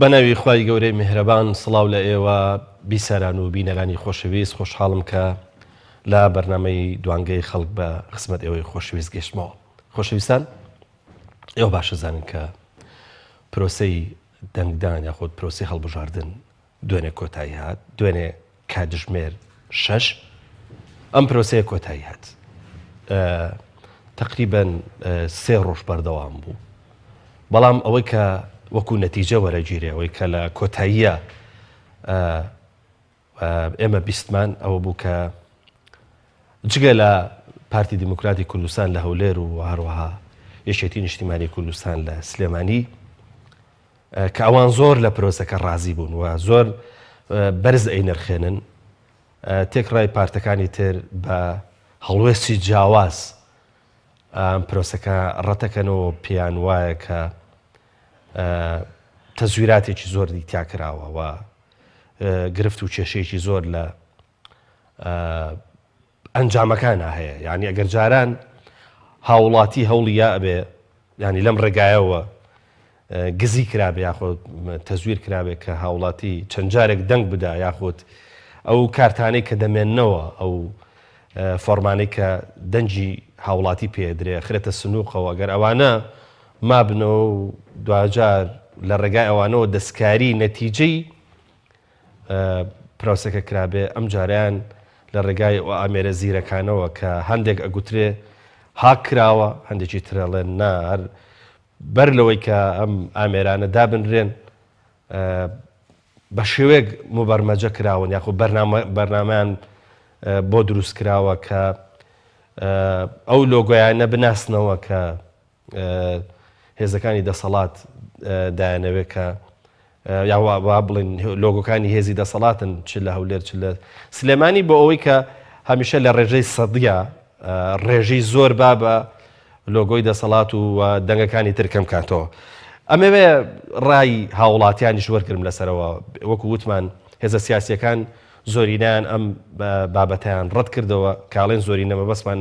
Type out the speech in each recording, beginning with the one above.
بەناوی خوای گەورەی میهرەبان سڵاو لە ئێوە بیسەران و بینەرانی خۆشەویست خۆشحاڵم کە لە بەرنامەی دوانگەی خەڵک بە خزمەت ئێوەی خۆشەویست گەشتمەوە خۆشەویستان ئێوە باشە زانن کە پرۆسەی دەنگدان یاخود پرۆسی هەڵبژاردن دوێنێ کۆتایی هات، دوێنێ کاتژمێر شەش ئەم پرۆسەیە کۆتایی هات. تقریبا سێ ڕۆژ بەردەوام بوو. بەڵام ئەوەی کە وەکو نەتیجە وەرەگیرێ ئەوەی کە لە کۆتاییە ئێمە بیستمان ئەوە بوو کە جگە لە پارتی دیموکراتی کوردستان لە هەولێر و هەروەها یەکێتی نیشتیمانی کوردستان لە سلێمانی کە ئەوان زۆر لە پرۆسەکە ڕازی بوون و زۆر بەرز ئەینرخێنن، تێکڕای پارتەکانی تر بە هەڵوێستی جیاواز ئەم پرۆسەکە ڕەتەکەنەوە پێیان وایە کە تەزویراتێکی زۆر تیا کراوە و گرفت و کێشەیەکی زۆر لە ئەنجامەکانا هەیە یانی ئەگەر جاران هاوڵاتی هەوڵی یا ئەبێ ینی لەم ڕێگایەوە گزی کرابێ یاخۆ تەزویر کرابێ کە هاوڵاتی چەند جارێک دەنگ بدا یاخود ئەو کارتانەی کە دەمێننەوە ئەو فۆرمانەی کە دەنگی هاوڵاتی پێدرێ خرێتە سنووقەوە ئەگەر ئەوانە مابنەوە و دواجار لە ڕێگای ئەوانەوە دەستکاری نەتیجەی پرۆسەکە کرابێ، ئەمجارەیان لە ڕێگای ئەو ئامێرە زیرەکانەوە کە هەندێک ئەگوترێ هاک کراوە، هەندێکی تر ئەڵێن نا هەر بەر لەوەی کە ئەم ئامێرانە دابنرێن بە شێوەیەک موبەرمەجە کراون یاخۆ بەرنامەیان بۆ دروست کراوە کە ئەو لۆگۆیانە بناسنەوە کە هێزەکانی دەسەڵات دایانەوێ کە یا وا بڵێن لۆگۆکانی هێزی دەسەڵاتن چ لە هەولێر چ لە سلێمانی بۆ ئەوەی کە هەمیشە لە ڕێژەی سەدیە ڕێژەی زۆر با بە لۆگۆی دەسەڵات و دەنگەکانی تر کەم کاتەوە. ئەمەوێ ڕای هاوڵاتیانیش وەرگرم لەسەرەوە وەکو وتمان هێزە سیاسیەکان زۆرینیان ئەم بابەتیان ڕەت کردەوە کاڵێن زۆرینە مەبەستمان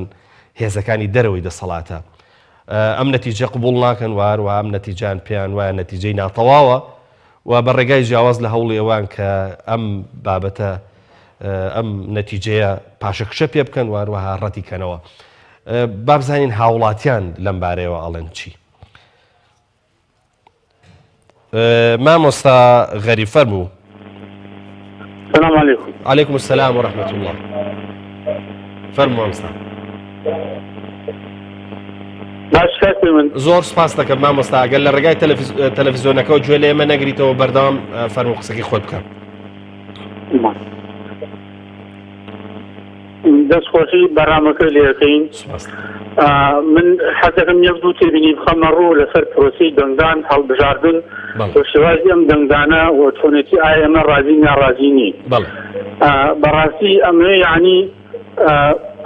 هێزەکانی دەرەوەی دەسەڵاتە ئەم نەتیجە قبوڵ ناکەن و هەروەها ئەم نەتیجان پێیان وایە نەتیجەی ناتەواوە و بە ڕێگای جیاواز لە هەوڵی ئەوان کە ئەم بابەتە ئەم نەتیجەیە پاشەکشە پێ بکەن و هەروەها ڕەتی کەنەوە. با بزانین هاوڵاتیان لەم بارەیەوە ئەڵێن چی. مامۆستا غەریب فەرموو. سلام علیکم. علیکم السلام و رحمة الله. فەرموو مامۆستا. باش کاکە من. زۆر سپاس دەکەم مامۆستا ئەگەر لە ڕێگای تەلەفیزیۆنەکەەوە گوێ لە ئێمە نەگریتەوە بەردەوام فەرموو قسەکەی خۆت بکە. دەست خۆشی بەرنامەکە لێەکەین من حەزەکەم یەک دوو تێبینی بخەمە ڕوو لەسەر پرۆسی دەنگدان هەڵبژاردن و شێوازی ئەم دەنگدانە و چۆنێتی ئایا ئێمە ڕازی ناڕازی نین بەڕاستی ئەمەوێ یعنی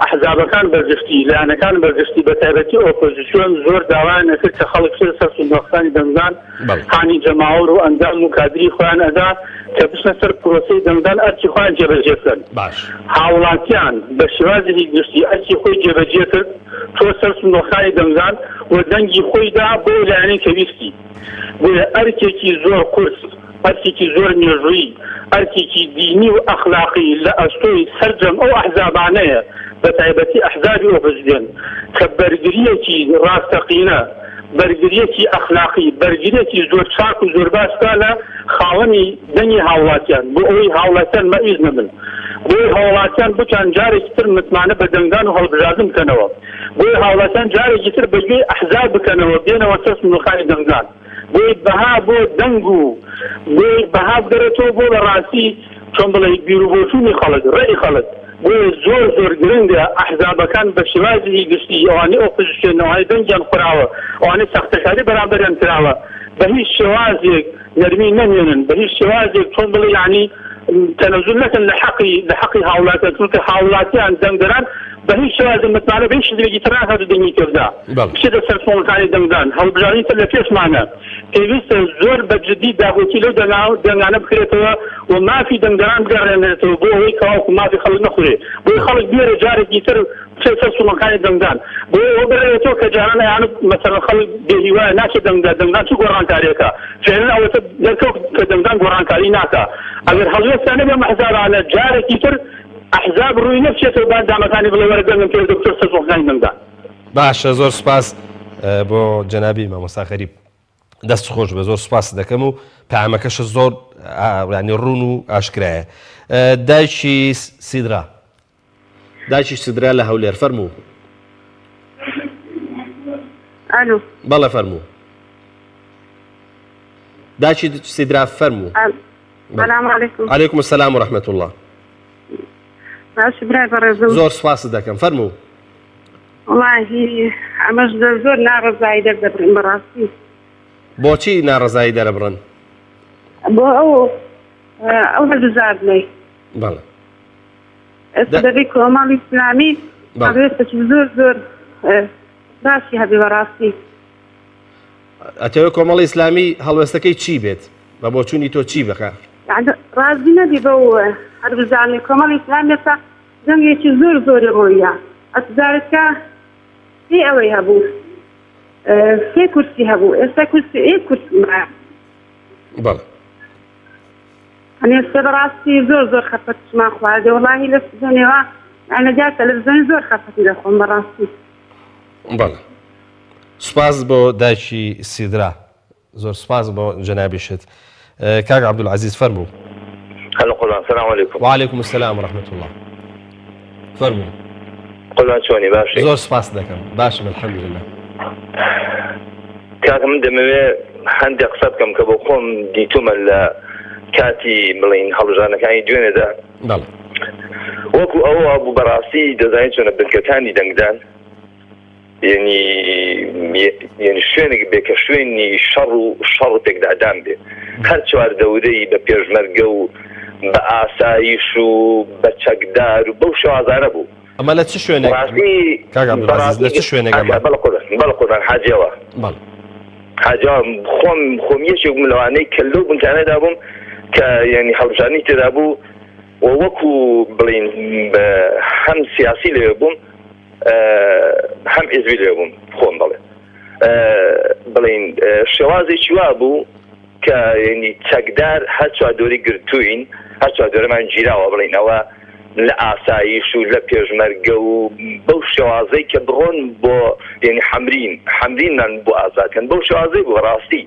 ئەحزابەکان بەگشتی لایەنەکان بەگشتی بە تایبەتی ئۆپۆزیسیۆن زۆر داوایان ئەکرد کە خەڵک بچێتە سەر سندوقەکانی دەنگدان هانی جەماوەر و ئەندام و کادری خۆیان ئەدا کە بچنە سەر پرۆسەی دەنگدان ئەرکی خۆیان جێبەجێ بکەن. باش. هاوڵاتیان بە شێوازێکی گشتی ئەرکی خۆی جێبەجێ کرد، چووە سەر سندوقەکانی دەنگدان و دەنگی خۆی دا بەو لایەنەی کە ویستی. بۆیە ئەرکێکی زۆر قورس، ئەرکێکی زۆر مێژوویی، ئەرکێکی دینی و ئەخلاقی لە ئەستۆی سەرجەم ئەو ئەحزابانەیە، بە تایبەتی ئەحزابی ئۆپۆزسیۆن، کە بەرگرییەکی ڕاستەقینە، بەرگرییەکی ئەخلاقی، بەرگرییەکی زۆر چاک و زۆر باش بکا لە خاوەنی دەنگی هاوڵاتیان، بۆ ئەوەی هاوڵاتیان مەئیوس نەبن، بۆ ئەوەی هاوڵاتیان بتوان جارێکی تر متمانە بە دەنگدان و هەڵبژاردن بکەنەوە، بۆ ئەوەی هاوڵاتیان جارێکی تر بە گوێی ئەحزاب بکەنەوە بێنەوە سەر سندوقەکانی دەنگدان. بۆی بەها بۆ دەنگ و بۆی بەها بگەرێتەوە بۆ بە ڕاستی چۆن بڵێی بیروبۆچوونی خەڵک، ڕەئی خەڵک. بۆیە زۆر زۆر گرنگە ئەحزابەکان بە شێوازێکی گشتی ئەوانەی ئۆپۆزسیۆنن، ئەوانەی دەنگیان خوراوە، ئەوانەی ساختەکاری بەرامبەریان کراوە بە هیچ شێوازێک نەرمی نەنوێنن، بە هیچ شێوازێک چۆن بڵێی یانی تەنەزول نەکەن لە حەقی لە حەقی هاوڵاتیان، چونکە هاوڵاتیان دەنگدەران بە هیچ شێوازێک متمانە بە هیچ حزبێکی تر ناکات و دەنگی پێ بدا. بچێتە سەر سۆنگەکانی دەنگدان، هەڵبژاردنی تر لە پێشمانە، پێویستە زۆر بە جدی داکۆکی لەو دەنگانە بکرێتەوە و مافی دەنگدەران بگەڕێنرێتەوە بۆ ئەوەی کەواکو مافی خەڵک نەخورێ، بۆی خەڵک بوێرێ جارێکی تر. بچێت سەر سندوقەکانی دەنگدان بۆیە ئەوە بەرەوێتەوە کە جاران ئەیانوت مەسەلەن خەڵک بێ هیوایە ناچێت دەنگ بدات دەنگدان چ گۆڕانکاریەکە فعلەن ئەوەتە دەرکەوت کە دەنگدان گۆڕانکاری ناکا ئەگەر هەڵوێستیان نەبێ ئەم ئەحزابانە جارێکی تر ئەحزاب ڕووی نەبچێتەوە بە ئەندامەکانی بڵێ وەرە دەنگم پێ بدە بچۆ سەر سندوقەکانی دەنگدان. باشە زۆر سوپاس بۆ جەنابی مامۆستا غەریب. دەست خۆش بێ زۆر سوپاست دەکەم و پەیامەکەشت زۆر ینی ڕوون و ئاشکرایە دایکی سیدرا دایکی سیدرا لە هەولێر فەرموو ئەلو بەڵێ فەرموو دایکی سیدرا فەرموو سلام علیکم علیکم السلام و رحمة الله باش برای بەڕێزم زۆر سوپاست دەکەم فەرموو وەڵاهی ئەمەش زۆر ناڕەزایی دەردەبڕین بەڕاستی. بۆچی ناڕەزایی دەرەبڕن؟ بۆ ئەو ئەو هەڵبژاردنەی. بەڵێ. ئێستا دەبێ کۆمەڵی ئیسلامی هەڵوێستێکی زۆر زۆر باشی هەبێ بەڕاستی. ئەتەوێ کۆمەڵی ئیسلامی هەڵوێستەکەی چی بێت؟ بە بۆچوونی تۆ چی بکا؟ ڕازی نەبی بەو هەڵبژاردنەی کۆمەڵی ئیسلامی ئێستا دەنگێکی زۆر زۆری ڕۆیە ئەتزارت کە سێ ئەوەی هەبوو سێ کورسی هەبوو ئێستا کورسی یەک کورسی مایە. بەڵێ. ئەنی ئێستا بەڕاستی زۆر زۆر خەفەتشمان خواردێ وەڵاهی لە سزۆنێوە یانی لە دیار تەلەفزیۆنی زۆر خەفەتی دەخۆم بەڕاستی. بەڵێ سوپاس بۆ دایکی سیدرا. زۆر سوپاس بۆ جەنابیشت کاک عەبدولعەزیز فەرموو. هەلۆ قوربان سلام علیکم. وعلیکم السلام و رحمة اللە فەرموو. قوربان چۆنی باشی؟ زۆر سوپاست دەکەم باشم الحمدللە. کاکە من دەمەوێ هەندێک قسە بکەم کە بۆ خۆم دیتومە لە کاتی بڵین هەڵبژاردنەکانی دوێنێدا بەڵێ وەکو ئەوە بوو بەڕاستی دەزانین چۆنە بنکەکانی دەنگدان یەنی یەنی شوێنێک بێ کە شوێنی شەڕ و شەڕ و پێکدادان بێ هەر چوار دەورەی بە پێشمەرگە و بە ئاسایش و بە چەکدار و بەو شێوازانە بوو. ئەمە لە چ شوێنێک بەڕاستی کاک عەبدولعەزیز لە چ شوێنێک ئەمە؟ بەڵێ قوربان بەڵێ قوربان حاجیەوە بەڵێ حاجیەوە خۆم خۆم یەکێک بووم لەوانەی کە لەو بنکانەدا بووم کە یەنی هەڵبژاردنی تێدا بوو و وەکوو بڵێین هەم سیاسی لەوێ بووم هەم حیزبی لێ بووم خۆم بەڵێ بڵین شێوازێکی وا بوو کە ینی چەکدار هەر چوار دەوری گرتوین هەر چوار دەورەمان گیراوە بڵین ئەوە لە ئاسایش و لە پێشمەرگە و بەو شێوازەی کە بڕۆن بۆ یعنی حەمرین حەمرینمان بۆ ئازادکەن بەو شێوازەی بوو ڕاستی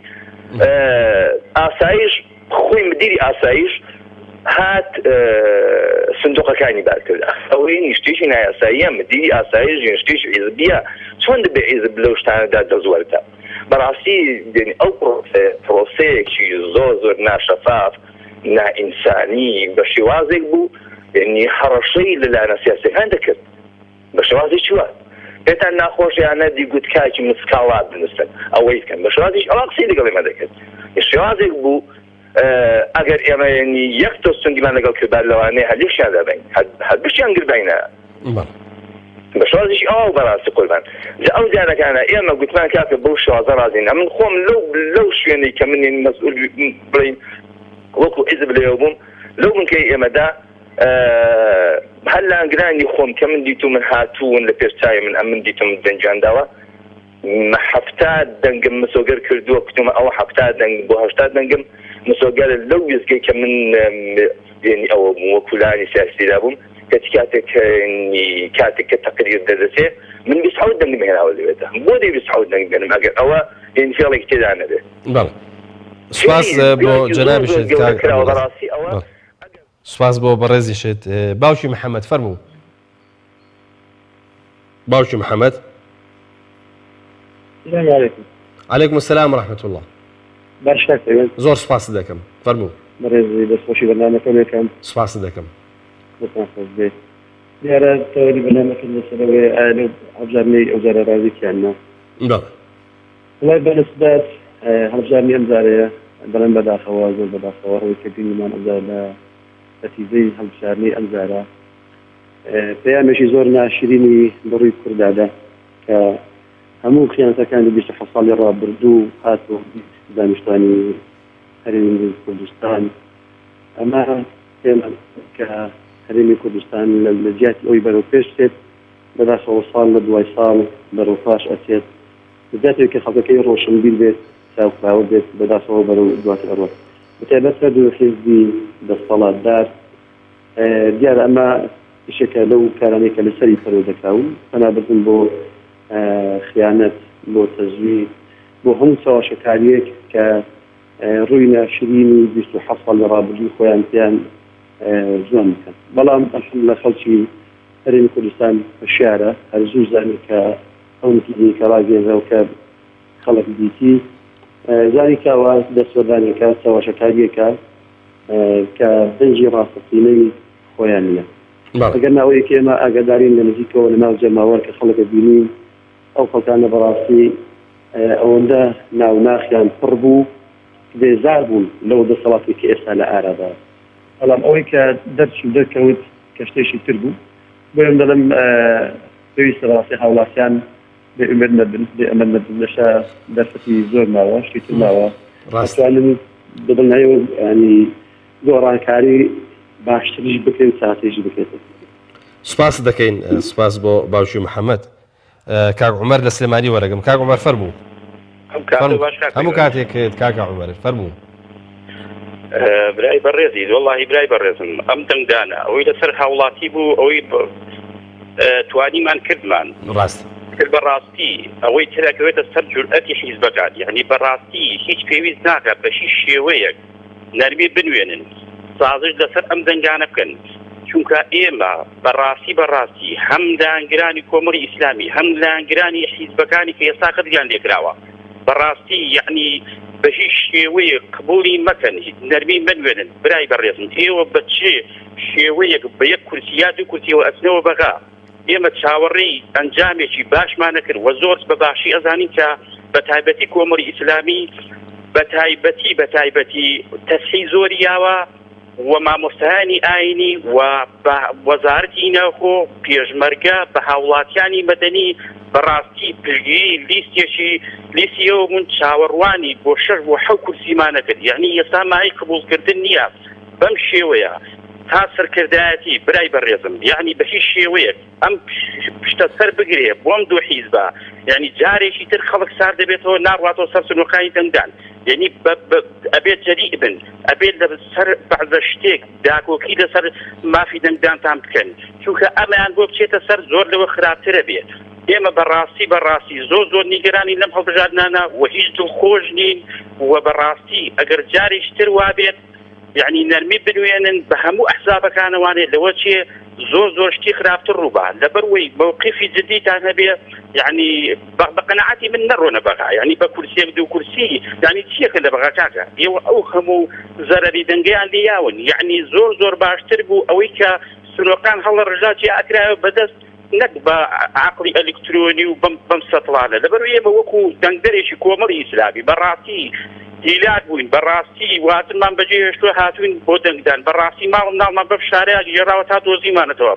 ئاسایش خۆی مدیری ئاسایش هات سندوقەکانی بار کرد ئەوەی نیشتێکی نایاساییە مدیری ئاسایش شتێکی حیزبیە چۆن دەبێ حیزب لەو شتانەدا دەست وەردا بەڕاستی ئەو پرۆسەیەکی زۆر زۆر ناشەفاف نائینسانی بە شێوازێک بوو یعنی هەڕەشەی لە لایەنە سیاسیەکان دەکرد بە شێوازێکی وا پێتان ناخۆشە یان نە دیگوت کاکی من سکاڵا بنووسن ئەوەی بکەن بە شێوازێکی ئەوان قسەی لەگەڵ ئێمە دەکرد شێوازێک بوو ئەگەر ئێمە یەک تۆز توندیمان لەگەڵ کردبا لەوانەیە هەر لێشیان دابین هەر بشیان گربینە بە شێوازێکی ئەوە بەڕاستی قوربان جا ئەو زیانەکانە ئێمە گوتمان کاکە بەو شێوازە ڕازین ئەمن خۆم لەو لەو شوێنەی کە من مەسئول بڵین وەکو حیزب لێوە بووم لەو بنکەی ئێمەدا هەر لانگرانی خۆم کە من دیتومن هاتوون لە پێش چاوی من ئەمن دیتم دەنگیان داوە 70 دەنگم مسۆگەر کردووە کوتومە ئەوە 70 دەنگ بۆ 80 دەنگم مسۆگەر لەو وێستگەی کە من یعنی ئەوە بووم وەکو لایەنی سیاسیدا بووم کەچی کاتێک کاتێک کە تەقریر دەردەچێ من 27 دەنگم هێناوە لەوێدا بۆ دەی 27 دەنگ بێنم ئەگەر ئەوە یعنی فێڵێکی تێدا نەبێ. بەڵێ سوپاس بۆ جەنابیشت کاک بەڕاستی ئەوە سوپاس بۆ بەڕێزیشت باوکی محەمەد فەرموو باوکی محەمەد علیکم السلام ورحمة الله باش کاک پەیوەند زۆر سوپاست دەکەم فەرموو بەڕێزی دەستخۆشی بەرنامەکە لێکەم سوپاست دەکەم دەستان خۆش بێ دیارە تەوەری بەرنامەکەت لەسەر ئەوەیە ئایا لەو هەڵبژاردنەی ئەوجارە ڕازیت یان نا بەڵێ وەڵای بە نسبەت هەڵبژاردنی ئەم جارەیە دەڵێم بەداخەوە زۆر بەداخەوە ئەوەی کە بینیمان ئەم جارە لە نەتیجەی هەڵبژاردنی ئەم جارە پەیامێکی زۆر ناشرینی بە ڕووی کورددا دا کە هەموو خیانەتەکانی 27 ساڵی ڕابردوو هات و دانیشتوانی هەرێمی کوردستان ئەمە پێمان کە هەرێمی کوردستان لە جیاتی ئەوی بەرەو پێش بچێت. بەداخەوە ساڵ لە دوای ساڵ بەرەو پاش ئەچێت زیاتر کە خەڵکەکەی ڕۆشنبیر بێت چاوکراوە بێت بەداخەوە بەرەو دواتر ئەڕوات بەتایبەت هەردوو حیزبی دەستەڵاتدار دیارە ئەمە یەکێکە لەو کارانەی کە لەسەری پەروەردە کراون، پەنابردن بۆ خیانەت، بۆ تەزویر، بۆ هەموو چەواشەکارییەک کە ڕووی ناشرینی 27 ساڵی ڕابردووی خۆیان پێیان جوان بکەن. بەڵام الحمدللە خەڵکی هەرێمی کوردستان هۆشیارە، هەر زوو زانی کە ئەو نتیجەی کە ڕاگەیەنرا و کە خەڵک دیتی، زانی کە ئەوە دەستوەردانێکە، چەواشەکارییەکە کە دەنگی ڕاستەقینەی خۆیان نییە. ئەگەر نا ئەوەی کە ئێمە ئاگادارین لە نزیکەوە لە ناو جەماوەر کە خەڵک ئەبینین ئەو خەڵکانە بەڕاستی ئەوەندە ناو ناخیان پڕ بوو بێزار بوون لەو دەسەڵاتی کە ئێستا لە ئارادایە. بەڵام ئەوەی کە دەرچوو دەرکەوت کە شتێکی تر بوو. بۆیە من دەڵێم پێویستە بەڕاستی هاوڵاتیان بێ ئومێد نەبن، بێ ئەمەل نەبن، لەشە دەرفەتی زۆر ماوە، شتی تر ماوە، ئەتوانن بە دڵنیایەوە یانی گۆڕانکاری باشتریش بکرێت و چاکتریش بکرێت. سوپاست دەکەین، سوپاس بۆ باوکی محەمەد. کاک عومەر لە سلێمانی وەرەگم. کاک عومەر فەرموو. هەموو کاتێک کاکە عومەر فەرموو. برای بەڕێزی وەڵاهی برای بەڕێزم ئەم دەنگدانە ئەوەی لەسەر هاوڵاتی بوو ئەوەی توانیمان کردمان ڕاست کرد بەڕاستی ئەوەی ترەکەوێتە سەر جورئەتی حیزبەکان یعنی بەڕاستی هیچ پێویست ناکات بە هیچ شێوەیەک نەرمی بنوێنن سازش لەسەر ئەم دەنگانە بکەن چونکە ئێمە بەڕاستی بەڕاستی هەم لایەنگرانی کۆمەڵی ئیسلامی هەم لایەنگرانی حیزبەکانی کە ئێستا قەتلیان لێکراوە بەڕاستی یەعنی بە هیچ شێوەیەک قبوڵی مەکەن نەرمی مەنوێنن برای بەڕێزم ئێوە بە چ شێوەیەک بە یەک کورسی یا دوو کورسیەوە ئەچنەوە بەغا ئێمە چاوەڕێی ئەنجامێکی باشمان نەکرد وە زۆر بە باشی ئەزانین کە بە تایبەتی کۆمەڵی ئیسلامی بە تایبەتی بە تایبەتی تەسحی زۆری یاوە و مامۆستایانی ئاینی و بە وەزارەتی ناوخۆ، پێشمەرگە، بە هاوڵاتیانی مەدەنی بەڕاستی پشتگیری لیستێکی لیستی ئێوە بوون چاوەڕوانی بۆ شەش بۆ حەو کورسیمان نەکرد یەعنی ئێستا مایەی قبوڵکردن نییە بەم شێوەیە تا سەرکردایەتی برای بەڕێزم یەعنی بە هیچ شێوەیەک ئەم پشتە سەر بگرێ بۆم دوو حیزبە یعنی جارێکی تر خەڵک سار دەبێتەوە ناڕواتەوە سەر سنوورەکانی دەنگدان یعنی ئەبێت جەریء بن ئەبێت لە سەر بەعزە شتێک داکۆکی لەسەر مافی دەنگدانتان بکەن چونکە ئەمەیان بۆ بچێتە سەر زۆر لەوە خراپترە بێ ئێمە بەڕاستی بەڕاستی زۆر زۆر نیگەرانی لەم هەڵبژاردنانە و هیچ دڵخۆش نین و بەڕاستی ئەگەر جارێکی تر وابێت یەعنی نەرمی بنوێنن بە هەموو ئەحزابەکانەوانێ لەوە چێ زۆر زۆر شتی خراپتر ڕووبا لەبەر وەی مەوقیفی جدیتان هەبێ یەعنی بە قەناعەتی من نەڕۆنە بەغا یەعنی بە کورسیەک دوو کورسی یەعنی چیەکە لە بەغا کاکە ئێوە ئەو هەموو زەرەری دەنگەیان لێ یاون یەعنی زۆر زۆر باشتر بوو ئەوەی کە سنۆکان هەڵەڕژا جیا ئەکرایەوە بەدەست نەک بە عەقڵی ئەلیکترۆنی و بەم بەم سەتڵانە لەبەر ئێمە وەکو دەنگدەرێکی کۆمەڵی ئیسلامی بەڕاستی هیلاک بووین بەڕاستی واتنمان بەجێ هێشتووە هاتوین بۆ دەنگدان بەڕاستی ماڵ مناڵمان بەم شارەیا گێڕاوە تا دۆزیمانەتەوە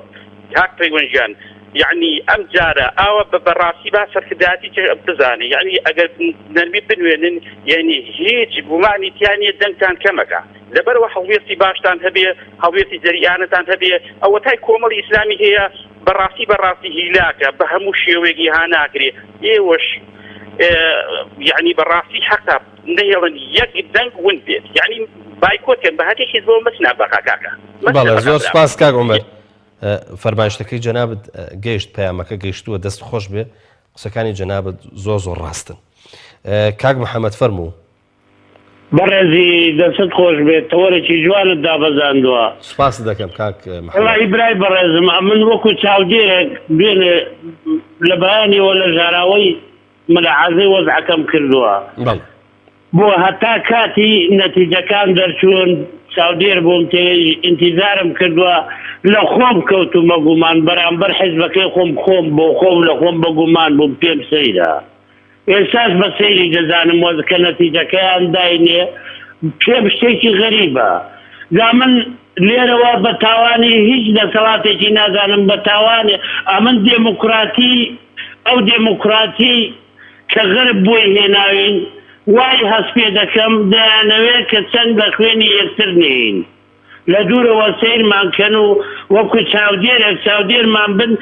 کاک پەیوەند گیان یەعنی ئەم جارە ئاوا بە بەڕاستی با سەرکردایەتی بزانێ یەعنی ئەگەر نەرمی بنوێنن یەعنی هیچ گومانی تیا نییە دەنگتان کەمەکە لەبەرئەوە هەڵوێستی باشتان هەبێ، هەڵوێستی جەریئانەتان هەبێ، ئەوەتای کۆمەڵی ئیسلامی هەیە بەڕاستی بەڕاستی هیلاکە، بە هەموو شێوەیەک ئیهانە ئەکرێ، ئێوەش یەعنی بەڕاستی حەقە نەهێڵن یەک دەنگ ون بێت، یەعنی بایکۆت کەن بە هەتێ حیزبەوە مەچنە بەغا کاکە، مەچنە بەڵێ بەغا زۆر برام. سوپاس کاک عومەر فەرمایشتەکەی جەنابت گەیشت پەیامەکە گەیشتووە دەست خۆش بێ قسەکانی جەنابت زۆر زۆر ڕاستن کاک محەممەد فەرموو. بەڕێزی دەستت خۆش بێت تەوەرێکی جوانت دابەزاندوە. سوپاست دەکەم کاک محمد. وەڵاهی برای بەڕێزم ئەمن وەکو چاودێرێک دوێنێ لە بەیانیەوە لە ژاراوەی ملاحەزەی وەزعەکەم کردوە بەڵێ. بۆ هەتا کاتی نەتیجەکان دەرچوون چاودێر بووم تێ ئینتیزارم کردوە لە خۆم کەوتومە گومان بەرامبەر حیزبەکەی خۆم خۆم بۆ خۆم لە خۆم بە گومان بووم پێم سەیرە ئێستاش بە سەیری دەزانم وەز کە نەتیجەکەیان داینێ پێم شتێکی غەریبە جا من لێرەوە بە تاوانی هیچ دەسەڵاتێکی نازانم بە تاوانێ ئەمن دێموکراتی ئەو دێموکراتی کە غەرب بۆی هێناوین وای هەست پێ دەکەم دەیانەوێ کە چەنگ لە خوێنی یەکتر نێین. لە دوورەوە سەیرمان کەن و وەکو چاودێرێک چاودێرمان بن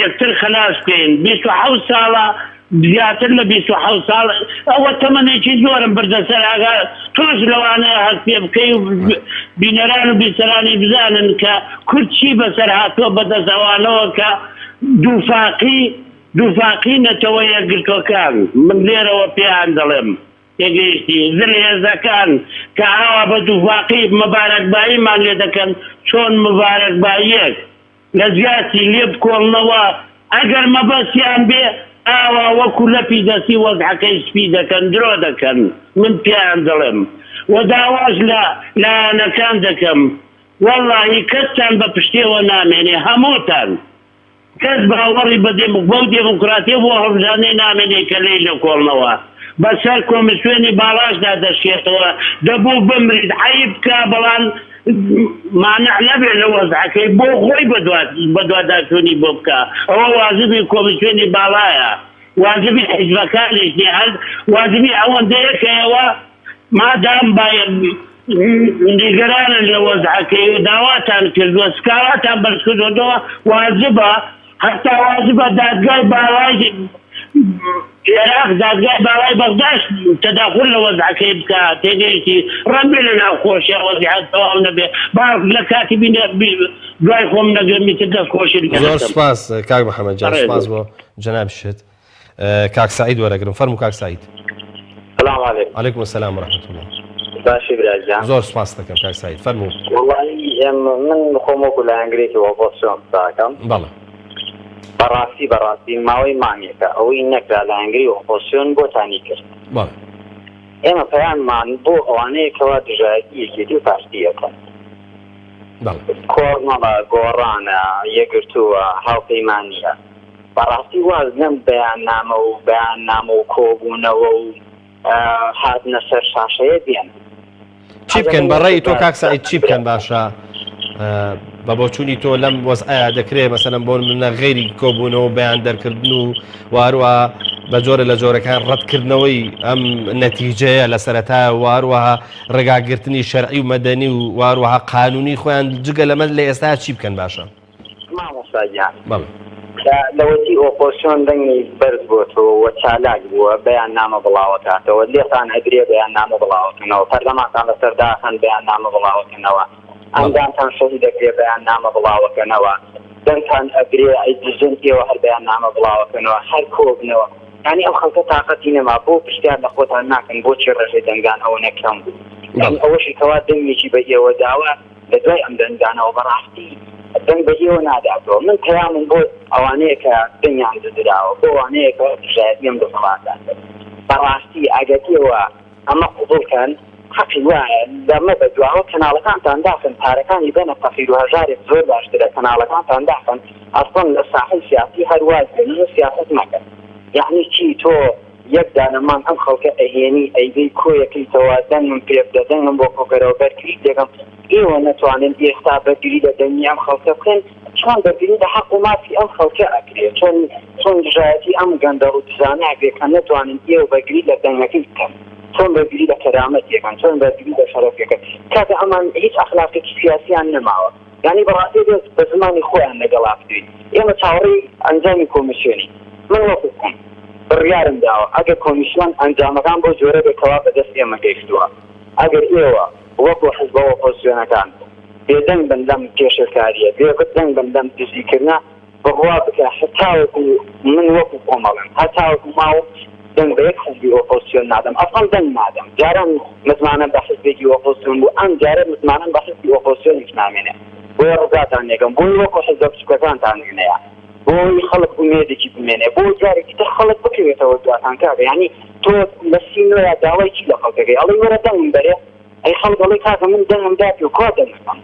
یەکتر خەلاس بکەین 27 ساڵە زیاتر لە 27 ساڵ ئەوە تەمەنێکی زۆرم بردە سەر ئاگا تۆش لەوانەیە هەست پێ بکەی و بینەران و بیسەرانی بزانن کە کورد چی بەسەر هاتووە بەدەست ئەوانەوە کە دووفاقی دووفاقی نەتەوە یەکگرتووەکان من لێرەوە پێیان دەڵێم تێگەیشتی زلهێزەکان کە ئاوا بە دووفاقی مبارەکباییمان لێ دەکەن چۆن مبارەکباییەک لە جیاتی لێ بکۆڵنەوە ئەگەر مەبەستیان بێ ئاوا وەکو لەپی دەستی وەزعەکەی سپی دەکەن درۆ دەکەن من پێیان دەڵێم وە داواش لە لایەنەکان دەکەم وەڵاهی کەستان بە پشتێوە نامێنێ هەمووتان کەس باوەڕی بە بەو دێموکراتیە بۆ هەڵبژاردنەی نامێنێ کە لێی دەکۆڵنەوە. بەسەر کۆمیسیۆنی باڵاشدا دەشکێتەوە. دەبوو بمریت، عەیب بکا، بەڵام مانع نەبێ لە وەزعەکەی بۆ خۆی بەدواداچوونی بۆ بکا. ئەوە واجبی کۆمیسیۆنی باڵایە، واجبی حیزبەکانیش نیە، هەر واجبی ئەوەندەیە کە ئێوە مادام نیگەرانن لە وەزعەکەی و داواتان کردووە سکاڵاتان بەرز کردووەتەوە واجبە هەتا واجبە دادگای باڵای عێراق دادگای باڵای بەغداش تەداخول لە وەزعەکەی بکا تێگەیشتی ڕەنگبێ لە ناو خۆشیا وەزعە تەواو نەبێ با لە کاتی بینە دوای خۆم نەگرم ئیتر دەست خۆشی زۆر سپاس کاک محەممەد جان سپاس بۆ جەنابیشت. کاک سەعید وەرەگرم فەرموو کاک سەعید. سلام علیکم. علیکم السلام و رحمة الله. باشی برا گیان. زۆر سپاست دەکەم کاک سەعید فەرموو. وەڵایی من خۆم وەکو لایەنگرێکی ئۆپۆزسیۆن قسە ئەکەم. بەڵێ. بەڕاستی بەڕاستی ماوەی مانگێکە ئەوەی نەکرا لایەنگری ئۆپۆزسیۆن بۆتانی کرد. بەڵێ. ئێمە پەیاممان بۆ ئەوانەیە کەوا دژایەتی یەکێتی و پارتی ئەکەن. بەڵێ. کۆمەڵە، گۆڕانە، یەکگرتووە، هاوپەیمانییە. بەڕاستی واز لەم بەیاننامە و بەیاننامە و کۆبوونەوە و هاتنە سەر شاشەیە بێن. چی بکەن بە ڕێی تۆ کاک سەعید چی بکەن باشە بە بۆچوونی تۆ لەم وەزعەیە دەکرێ مەسەلەن بۆ منە غەیری کۆبوونەوە بەیان دەرکردن و واروە بە جۆرە لە جۆرەکان ڕەتکردنەوەی ئەم نەتیجەیە لە سەرەتا واروەها ڕێگاگرتنی شەرعی و مەدەنی و واروەها قانونی خۆیان جگە لەمە لە ئێستا چی بکەن باشە؟ مامۆستا گیان لەوەتی ئۆپۆسیۆن دەنگی بەرز بۆتەوە و چالاک بووە بەیان نامە بڵاوەکاتەوە لێتان ئەدرێ بەیان نامە بڵاوەکەنەوە پەرلەمانتان لەسەر داخەن بەیان نامە بڵاوەکەنەوە ئەندامتان شەهید دەکرێ بەیان نامە بڵاوەکەنەوە دەنگتان ئەدرێ ئەی دزن ئێوە هەر بەیان نامە بڵاوەکەنەوە هەر کۆبنەوە یانی ئەم خەڵکە تاقەتی نەما بۆ پرسیار لە خۆتان ناکەن بۆچی ڕێژەی دەنگدان ئەوەنە کەم بوو یانی ئەوەشی کەوا دەنگێکی بە ئێوە داوە لە دوای ئەم دەنگدانەوە بەڕاستی دەنگ بە ئێوە ناداتەوە. من پەیامم بۆ ئەوانەیە کە دەنگیان دزراوە، بۆ ئەوانەیە کە دژایەتی ئەم دەسەڵاتە. بەڕاستی ئەگەر ئێوە ئەمە قبوڵ کەن حەقی وایە لەمە بە دواوە کەناڵەکانتان داخەن پارەکانی بەنە فەقیر و هەژارێک زۆر باشترە کەناڵەکانتان داخەن ئەسڵەن لە ساحەی سیاسی هەر واز بێنن و سیاسەت مەکەن یەعنی چی تۆ یەک دانە مانگ ئەم خەڵکە ئەهێنی ئەیبەی کۆیەکەیتەوە دەنگم پێ بدە دەنگم بۆ کۆکەرەوە بەرگری دەکەم ئێوە نەتوانن ئێستا بەرگری لە دەنگی ئەم خەڵکە بکەن چۆن بەرگری لە حەق و مافی ئەم خەڵکە ئەکرێ چۆن چۆن دژایەتی ئەم گەندەڵ و دزانە ئەکرێ کە نەتوانن ئێوە بەرگری لە دەنگەکەی بکەن چۆن بەرگری لە کەرامەتی ئەکەن چۆن بەرگری لە شەرەفی ئەکەن کاکە ئەمان هیچ ئەخلاقێکی سیاسیان نەماوە یانی بەڕاستی ئەبێت بە زمانی خۆیان لەگەڵا بدوێین. ئێمە چاوەڕێی ئەنجامی کۆمیسیۆنین. من وەکو خۆم بڕیارم داوە ئەگەر کۆمیسیۆن ئەنجامەکان بەو جۆرە بێت کەوا بەدەست ئێمە گەیشتووە، ئەگەر ئێوە وەکو حزبە ئۆپۆزسیۆنەکان بێدەنگ بن لەم پێشێلکارییە، بێدەنگ بن لەم دزیکردنە، بڕوا بکە هەتاوەکو من وەکو خۆم ئەڵێم هەتاوەکو ماوم دەنگ بە یەک حزبی ئۆپۆزسیۆن نادەم ئەسڵەن دەنگ نادەم جاران متمانەم بە حزبێکی ئۆپۆزسیۆن بوو ئەم جارە متمانەم بە حزبی ئۆپۆزسیۆنیش نامێنێ بۆیە ڕزاتان لێکەم بۆی وەکو حزبە بچوکەکانتان وێنەیە بۆی خەڵک ئومێدێکی بمێنێ بۆ جارێکی تر خەڵک بکەوێتەوە دواتان کاکە یانی تۆ لە سینۆیا داوای چی لە خەڵکەکەی ئەڵێی وەرە دەنگم بەرێ ئەی خەڵک ئەڵێ کاکە من دەنگم دا پێ کوا دەنگەکەم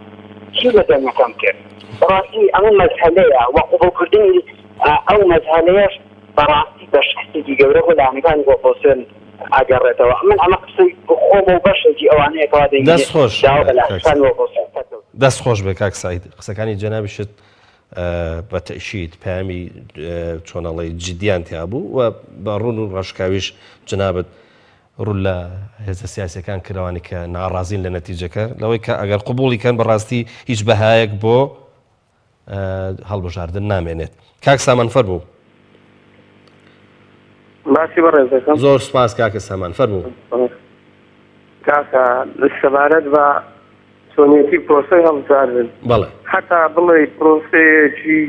چی لە دەنگەکەم کرد بەڕاستی ئەمە مەزهەلەیە وە قبوڵکردنی ئەو مەزهەلەیەش بەڕاستی بە شکستێکی گەورە بۆ لایەنەکانی ئۆپۆزسیۆن ئەگەڕێتەوە من ئەمە قسەی خۆمە و بەشێکی ئەوانەیە کەوا دەنگی دەست خۆش داوە بە کاک لایەنەکانی سەعید. ئۆپۆزسیۆن سەرکەوتن. دەست خۆش بێ کاک سەعید قسەکانی جەنابیشت بە تەئکید پەیامی چۆن ئەڵێی جدیان تیا بوو و بە ڕوون و ڕاشکاویش جەنابت. ڕوو لە هێزە سیاسیەکان کرد ئەوانەی کە ناڕازین لە نەتیجەکە لەوەی کە ئەگەر قبوڵی کەن بەڕاستی هیچ بەهایەک بۆ هەڵبژاردن نامێنێت. کاک سامان فەرموو. باسی بەڕێز دەکەم. زۆر سوپاس کاکە سامان فەرموو. کاکە سەبارەت بە چۆنیەتی پرۆسەی هەڵبژاردن بەڵێ هەتا بڵێ پرۆسەیەکی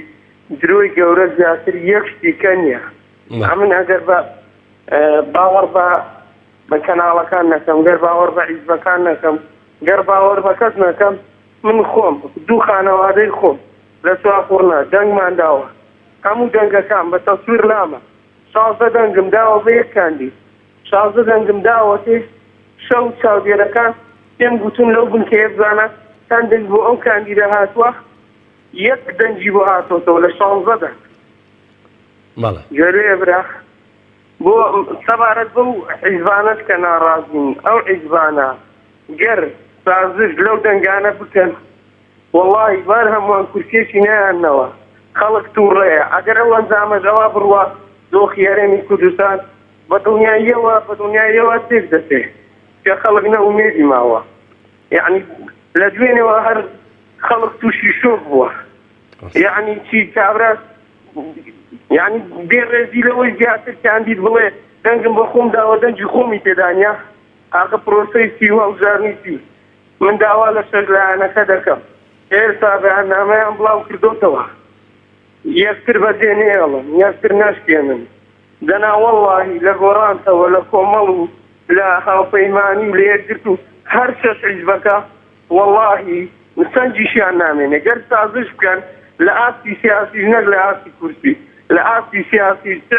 درۆی گەورە زیاتر یەک شتی کە نییە ئەمن ئەگەر بە باوەڕ بە بە کەناڵەکان نەکەم گەر باوەڕ بە عیزبەکان نەکەم گەر باوەڕ بە کەس نەکەم من خۆم دوو خانەوادەی خۆم لە سواقوڕنە دەنگمان داوە هەموو دەنگەکان بە تەسویر لامە 16 دەنگم داوە بە یەک کاندید 16 دەنگم داوەتێ شەو چاودێرەکان پێم گوتون لەو بنکەیە بزانە چەند دەنگ بۆ ئەو کاندیدە هاتووە یەک دەنگی بۆ هاتۆتەوە لە 16 دەنگ بەڵێ. گوێ لێیە برا بۆ سەبارەت بەو حیزبانەش کە ناڕازین ئەو حیزبانە گەر سازش لەو دەنگانە بکەن وەڵاهی بار هەمووان کورسیەکی نایاننەوە خەڵک توڕەیە ئەگەر ئەو ئەنجامەش ئەوا بڕوا دۆخی هەرێمی کوردستان بە دڵنیاییەوە بە دڵنیاییەوە تێک دەچێ کە خەڵک نە ئومێدی ماوە یەعنی لە دوێنێوە هەر خەڵک تووشی شۆک بووە یەعنی چی کابرا یانی بێ ڕێزی لەوەی زیاتر کاندید بڵێ دەنگم بە خۆم داوە دەنگی خۆمی تێدا نیە ئاخە پرۆسەی چی و هەڵبژاردنی چی من داوا لە شەش لایەنەکە دەکەم ئێستا بەیاننامەیان بڵاو کردۆتەوە یەکتر بەجێ نێڵن یەکتر نەشکێنن دەنا وەڵاهی لە گۆڕانتەوە لە کۆمەڵ و لە هاوپەیمانی و لە یەکگرتوو هەر شەش حیزبەکە وەڵاهی سەنگیشیان نامێنێ گەر سازش بکەن لە ئاستی سیاسیش نەک لە ئاستی کورسی لە ئاستی سیاسیش چ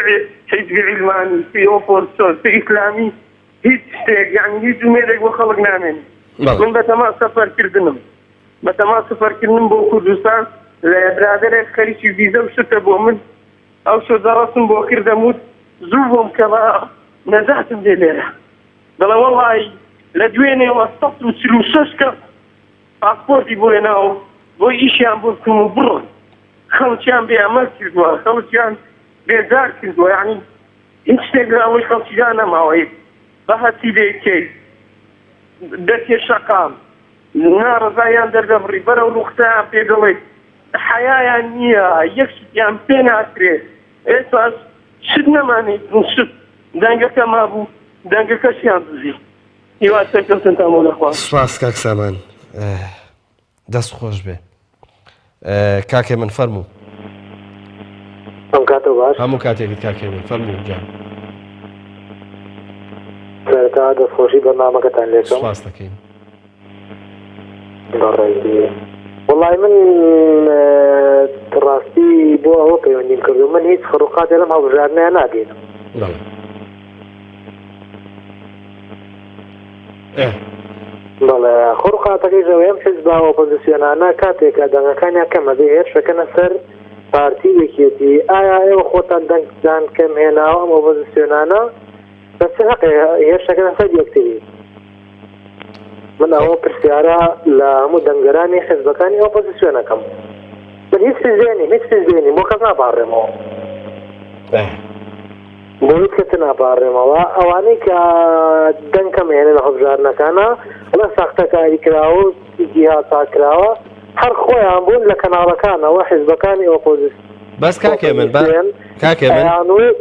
حیزبی عیلمانی چ ئۆپۆزسیۆن چ ئیسلامی هیچ شتێک یانی هیچ ئومێدێک بۆ خەڵک نامێنێ من بەتەما سەفەرکردنم بەتەما سەفەرکردنم بۆ کوردستان لە برادەرێک خەریکی ڤیزە و شتە بۆ من ئەو شۆ دەڕەسم بۆ کردم وت زوو بۆم کە بە نەجاتم دێ لێرە دەڵێ وەڵی لە دوێنێوە 146 کەس پاسپۆرتی بۆ هێناوم بۆ ئیشیان بۆ بکەم و بڕۆن خەڵکیان بێ ئەمەل کردووە خەڵکیان بێزار کردووە یعنی هیچ شتێک لە ئەوەی خەڵکیدا نەماوە بە هەرچی دەیکەی دەچێ شەقام ناڕەزاییان دەردەبڕی بەرەو ڕووخسایان پێ دەڵێی حەیایان نییە یەک شتیان پێ ناکرێ ئێستاش شت نەمانێ شت دەنگەکە مابوو دەنگەکەشیان دزی هیوای سەرکەوتنتان بۆ دەخوازم. سوپاس کاک سامان دەست خۆش بێ کاک هێمن فەرموو. ئەم کاتە باش. هەموو کاتێکت کاک هێمن فەرموو گیان. سەرەتا دەستخۆشی بەرنامەکەتان لێکەم. سوپاس دەکەین. بەڕێزی وەڵای من ڕاستی بۆ ئەوە پەیوەندیم کردو من هیچ خڕوقاتێ لەم هەڵبژاردنەیە نابینم. بەڵێ. بەڵێ خڕوقاتەکەیش ئەوەیە ئەم حیزبە ئۆپۆزیسیۆنانە کاتێک کە دەنگەکانیان کەم ئەبێ هێرشەکەنە سەر پارتی و یەکێتی ئایا ئێوە خۆتان دەنگتان کەم هێناوە ئەم ئۆپۆزیسیۆنانە بە چ هەقێ هێرشەکەنە سەر یەکتری؟ من ئەوە پرسیارە لە هەموو دەنگدەرانی حیزبەکانی ئۆپۆزیسیۆن ئەکەم. من هیچ حیزبێ نیم، هیچ حیزبێ نیم، بۆ کەس ناپاڕێمەوە. بۆ هیچ کەس ناپاڕێمەوە. ئەوانەی کە دەنگ کەم ئەهێنن لە هەڵبژاردنەکانا، ئەڵێن ساختەکاری کراوە و جیهاز پاک کراوە، هەر خۆیان بوون لە کەناڵەکانەوە حیزبەکانی ئۆپۆزیسیۆن بەس کاک هێمن با کاک هێمن ئەیانوت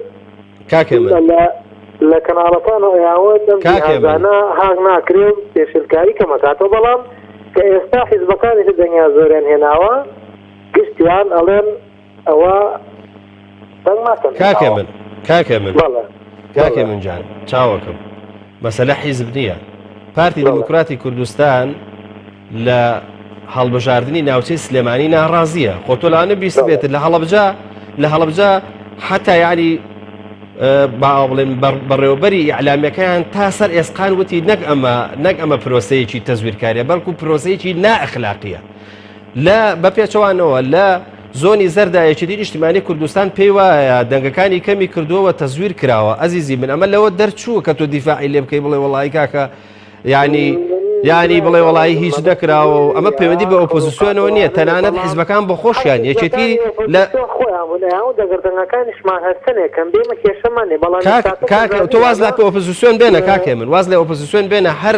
کاک هێمن لە لە کەناڵەکان و ئەیانوت ئەم کاک هێمن. جیهازانە هاک ناکرێ و پێشێلکاری کەمەکاتەوە بەڵام کە ئێستا حیزبەکانی تر دەنگیان زۆریان هێناوە گشتیان ئەڵێن ئەوە دەنگ ماکەن کاک هێمن کاک هێمن بەڵێ کاک بەڵێ. هێمن جان چاوەکەم مەسەلە حیزب نییە پارتی بەڵێ. دیموکراتی کوردستان لە هەڵبژاردنی ناوچەی سلێمانی ناڕازیە خۆ تۆ لەوانە بیستبێتت لە هەڵەبجە لە هەڵەبجە حتا یعنی با بڵێن بەڕێوەبەری ئیعلامیەکەیان تا سەر ئێسقان وتی نەک ئەمە نەک ئەمە پرۆسەیەکی تەزویرکاریە بەڵکو پرۆسەیەکی نائەخلاقیە لە بە پێچەوانەوە لە زۆنی زەردا یەکێتی نیشتیمانی کوردستان پێی وایە دەنگەکانی کەمی کردووە تەزویر کراوە ئەزیزی من ئەمە لەوە دەرچووە کە تۆ دیفاعی لێ بکەی بڵێ وەڵی کاکە یانی. یانی بڵێ وەڵایی هیچ نەکراوە و ئەمە پەیوەندی بە ئۆپۆزیسیۆنەوە نییە تەنانەت حیزبەکان بۆ خۆشیان یەکێتی لە کاک تۆ واز لە ئۆپۆزیسیۆن بێنە کاک هێمن واز لە ئۆپۆزیسیۆن بێنە هەر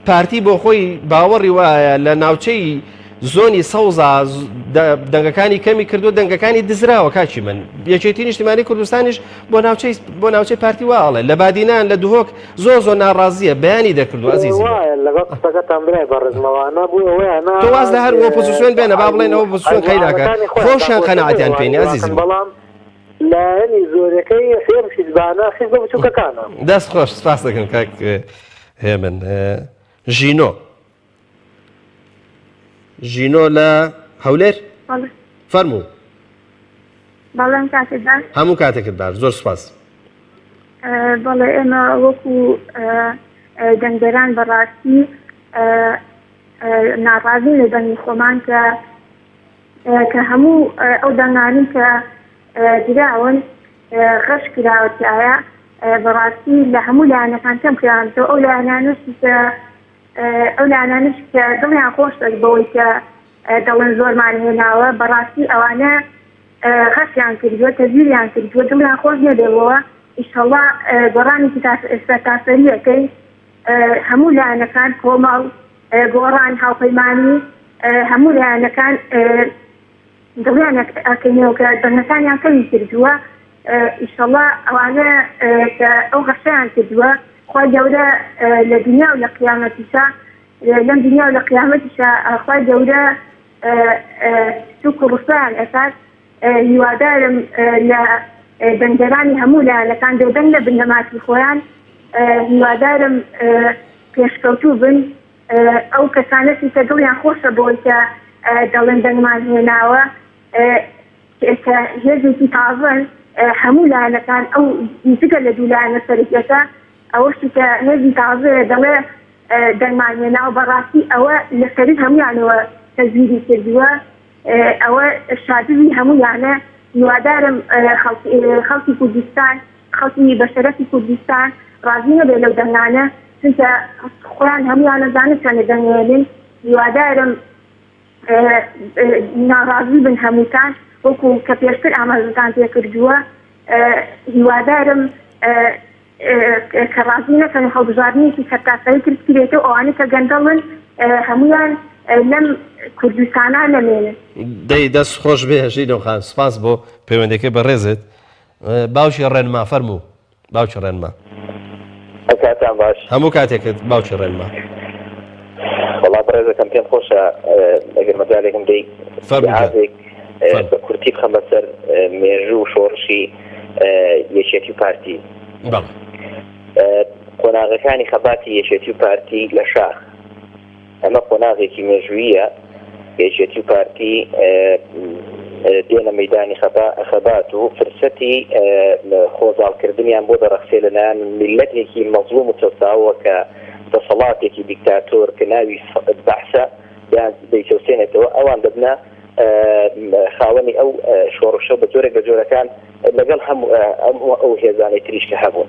پارتی بۆ خۆی باوەڕی وایە لە ناوچەی زۆنی سەوزا دەنگەکانی کەمی کردو دەنگەکانی دزراوە کاکی من یەکێتی نیشتیمانی کوردستانیش بۆ ناوچەی بۆ ناوچەی پارتی وا ئەڵێ لە بادینان لە دهۆک زۆر زۆر ناڕازیە بەیانی دەکردو ئەزیزی من. وایە لەگەڵ قسەکەتان برای بەڕێزمەوانە بۆ ئەوەیانە تۆ واز لە هەر ئۆپۆزیسیۆن بێنە با بڵێن ئۆپۆزیسیۆن قەیناکە عەیب و عەیبەکانی خۆیان خۆشیان داپۆشن قەناعەتیان بۆ پێ نیە ئەوانی ئەزیزی واکەن من. بەڵام لایەنی زۆرەکەی ئەم حیزبانە حیزبە بچوکەکانە. دەست خۆش سپاس دەکەم کاک هێمن. ژینۆ ژینۆ لە هەولێر فەرموو. بەڵێ ئەم کاتێک باش. هەموو کاتێکت باش زۆر سپاس. بەڵێ ئێمە وەکو دەنگدەران بەڕاستی ناڕازین لە دەنگی خۆمان کە کە هەموو ئەو دەنگانەی کە دراون غەش کراوە تیایا بەڕاستی لە هەموو لایەنەکان کەم کراونەتەوە ئەو لایەنانەش کە ئەو لایەنانەش کە دڵیان خۆشە بەوەی کە دەڵێن زۆرمان هێناوە بەڕاستی ئەوانە غەشیان کردووە تەزویریان کردووە دڵیان خۆش نەبێ بۆوە ئیشەڵا گۆڕانێکی سەرتاسەریەکەی هەموو لایەنەکان کۆمەڵ گۆڕان هاوپەیمانی هەموو لایەنەکان دڵیان ئەکەینەوە کە دەنگەکانیان کەمی کردووە ئیشەڵا ئەوانە کە ئەو غەشەیان کردووە خوای گەورە لە دنیا و لە قیامەتیشا لەم دنیا و لە قیامەتیشا خوای گەورە سوک و ڕسوایان ئەکات هیوادارم لە دەنگدەرانی هەموو لایەنەکان بێدەنگ نەبن لە مافی خۆیان هیوادارم پێشکەوتوو بن ئەو کەسانەشی کە دڵیان خۆشە بەوەی کە دەڵێن دەنگمان هێناوە کە هێزێکی تازەن هەموو لایەنەکان ئەو جگە لە دوو لایەنە سەرەکیەکە ئەوەشی کە هێزی تازەیە دەڵێ دەنگمان هێناوە بەڕاستی ئەوە لە سەروی هەمویانەوە تەزویری کردووە ئەوە شادزی هەمویانە هیوادارم خەڵکی کوردستان خەڵکی بەشەرەفی کوردستان ڕازی نەبێت لەو دەنگانە چونکە خۆیان هەمویان ئەزانن چەندە دەنگ ئەیەنن هیوادارم ناڕازی بن هەمووتان وەکو کە پێشتر ئاماژەتان پێکردووە هیوادارم کە ڕازی نەکەن و هەڵبژاردنێکی سەرتاسەری تر بکرێتەوە ئەوانەی کە گەندەڵن هەموویان لەم کوردستانە نەمێنن. دەی دەست خۆش بێ ژینۆ خان سپاس بۆ پەیوەندەکەی بەڕێزت. باوکی ڕێنما فەرموو باوکی ڕێنما. کاتان باش. هەموو کاتێکت باوکی ڕێنما. وەڵا بەڕێزەکەم پێم خۆشە ئەگەر مەجالێکم دەی فەرموو. بە کورتی بخەمە سەر مێژوو و شۆڕشی یەکێتی و پارتی. قۆناغەکانی خەباتی یەکێتی و پارتی لە شاخ ئەمە قۆناغێکی مێژوویە یەکێتی و پارتی دێنە مەدانی خەبات و فرسەتی خۆزاڵکردنیان بۆ دەڕەخسێ لەلایەن میلەتێکی مەزڵوم و چەساوە کە دەسەڵاتێکی دیکتاتۆر کە ناوی بەعسە دەیچەوسێنێتەوە ئەوان دەبنە خاوەنی ئەو شۆڕشە بە جۆرێک لە جۆرەکان لەگەڵ هەموو ئەم ئەو هێزانەی تریش کە هەبوون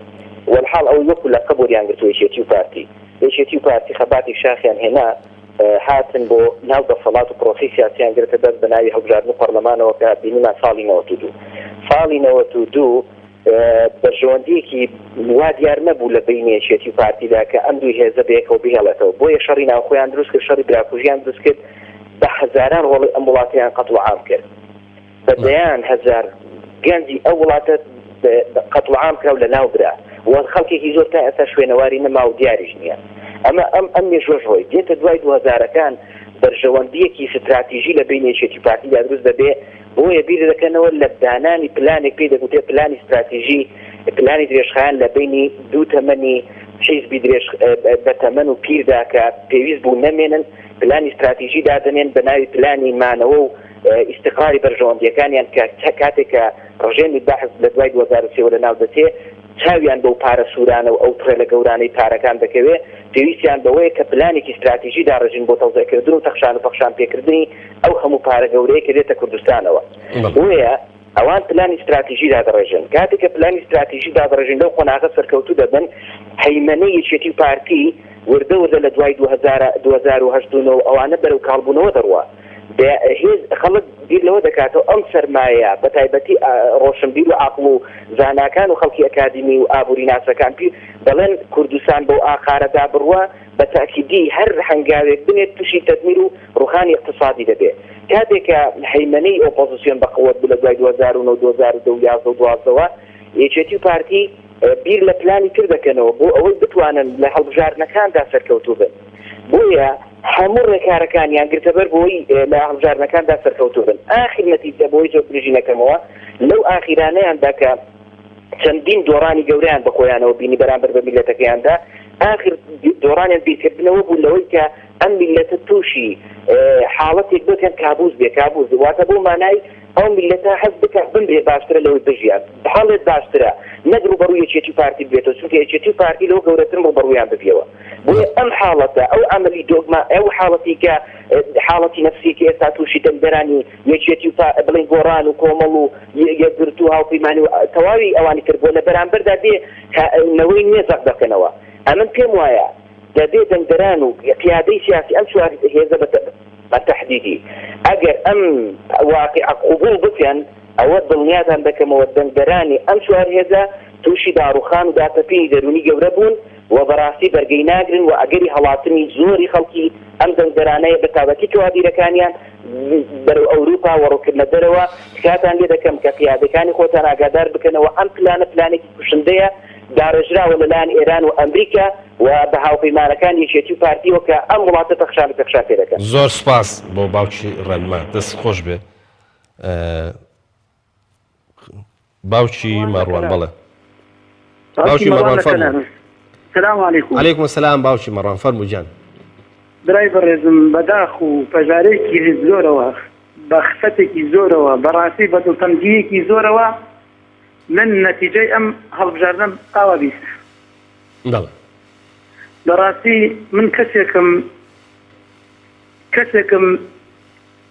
وەلحاڵ ئەوەی وەکو لەقەب وەریان گرتووە یەکێتی و پارتی یەکێتی و پارتی خەباتی شاخیان هێنا هاتن بۆ ناو دەسەڵات و پرۆسەی سیاسیان گرتە دەست بە ناوی هەڵبژاردن و پەرلەمانەوە کە بینیمان ساڵی 92 ساڵی 92 بەرژەوەندییەکی وا دیار نەبوو لە بەینی یەکێتی و پارتیدا کە ئەم دوو هێزە بەیەکەوە بهێڵێتەوە، بۆیە شەڕی ناوخۆیان دروست کرد، شەڕی براکوژیان دروست کرد، بە هەزاران ڕۆڵەی ئەم وڵاتەیان قەتڵوعام کرد، بە دەیان هەزار گەنجی ئەو وڵاتە قەتڵوعام کرا و لەناو برا و خەڵکێکی زۆر تا ئێستا شوێنەواری نەما و دیاریش نییە. ئەمە ئەم ئەم مێژووەش ڕۆی دێتە دوای دوو هەزارەکان بەرژەوەندییەکی ستراتیژی لە بەینی یەکێتی و پارتیدا دروست دەبێ، بۆیە بیر دەکەنەوە لە دانانی پلانێک پێی دەگوترێت پلانی ستراتیژی، پلانی درێژخایەن لە بەینی دوو تەمەنی حیزبی درێژ بەتەمەن و پیردا کە پێویست بوو نەمێنن، پلانی ستراتیژی دادەنێن بە ناوی پلانی مانەوە و ئیستقراری بەرژەوەندییەکانیان کە کاتێک کە ڕژێمی بەعس لە دوای 2003 وە لەناو دەچێ چاویان بەو پارە سوورانە و ئەو تڕێلە گەورانەی پارەکان دەکەوێ، پێویستیان بەوەیە کە پلانێکی ستراتیژی داڕێژن بۆ تەوزیعکردن و تەخشان و پەخشان پێکردنی ئەو هەموو پارە گەورەیە کە دێتە کوردستانەوە. بۆیە ئەوان پلانی ستراتیژی دادەڕێژن. کاتێک کە پلانی ستراتیژی دادەڕێژن لەو قۆناغە سەرکەوتوو دەبن، هەیمەنەی یەکێتی و پارتی وردە وردە لە دوای 2008 و 9 ئەوانە بەرەو کاڵبوونەوە دەڕوا. هێز خەڵک بیر لەوە دەکاتەوە ئەم سەرمایە بە تایبەتی ڕۆشنبیر و عاقڵ و زاناکان و خەڵکی ئەکادیمی و ئابووریناسەکان پیر دەڵێن کوردستان بەو ئاقارەدا بڕوا بە تەئکیدی هەر هەنگاوێک بنێت تووشی تەدمیر و ڕوخانی ئیقتسادی دەبێ. کاتێک کە هەیمەنەی ئۆپۆزسیۆن بە قوەت بوو لە دوای 2009 و 2010 و 11 و 12 وە یەکێتی و پارتی بیر لە پلانی تر دەکەنەوە بۆ ئەوەی بتوانن لە هەڵبژاردنەکاندا سەرکەوتوو بن. بۆیە هەموو ڕێکارەکانیان گرتەبەر بۆی لە هەڵبژاردنەکاندا سەرکەوتوو بن. ئاخر نەتیجە بۆی زۆر درێژی نەکەمەوە لەو ئاخیرانەیاندا کە چەندین دۆڕانی گەورەیان بە خۆیانەوە بینی بەرامبەر بە میللەتەکەیاندا، ئاخر دۆڕانیان بیرکردنەوە بوو لەوەی کە ئەم میللەتە تووشی حاڵەتێک بکەن کابوس بێ، کابوس واتە بەو مانای ئەو میللەتە هەست بکات بمرێ باشترە لەوەی بژیات، هەڵێت باشترە نەک ڕووبەڕووی یەکێتی و پارتی ببێتەوە، چونکە یەکێتی و پارتی لەوە گەورەترن ڕووبەڕوویان ببیەوە. بۆیە ئەم حاڵەتە، ئەو عەمەلی دۆگما، ئەو حاڵەتی کە حاڵەتی نەفسی کە ئێستا تووشی دەنگدەرانی یەکێتی و بڵێین گۆڕان و کۆمەڵ و یەکگرتوو و هاوپەیمانی و تەواوی ئەوانی تر بووە، لە بەرامبەردا دێ نەوەی نوێ زەق دەکەنەوە. ئەمن پێم وایە دەبێ دەنگدەران و قیادەی سیاسی ئەم چوار هێزە بە تەحدیدی ئەگەر ئەم واقیعە قبووڵ بکەن، ئەوە دڵنیاتان دەکەمەوە دەنگدەرانی ئەم چوار هێزە تووشی داڕوخان و داتەپینی دەروونی گەورە بوون و بەڕاستی بەرگەی ناگرن و ئەگەری هەڵاتنی زۆری خەڵکی ئەم دەنگدەرانەیە بەتابەتی کەوابیرەکانیان بەرەو ئەوروپا و ڕووکردنە دەرەوە، تکاتان لێ دەکەم کە قیادەکانی خۆتان ئاگادار بکەنەوە ئەم پلانە پلانێکی کوشندەیە داڕێژراوە لەلایەن ئێران و ئەمریکا و بە هاوپەیمانەکانی یەکێتی و پارتیەوە کە ئەم وڵاتە پەخشان و پێخشان پێ دەکەن. زۆر سوپاس بۆ باوکی ڕێنما دەست خۆش بێ. باوکی مەڕوان بەڵێ باوکی مەڕوان فەرموو سلام علیکم علیکم السلام باوکی مەڕوان فەرموو گیان برای بەڕێزم بەداخ و پەژارەیەکی زۆرەوە بە خفەتێکی زۆرەوە بەڕاستی بە دڵتەنگییەکی زۆرەوە من نەتیجەی ئەم هەڵبژاردنەم ئاوا بیست. بەڵێ. بەڕاستی من کەسێکم کەسێکم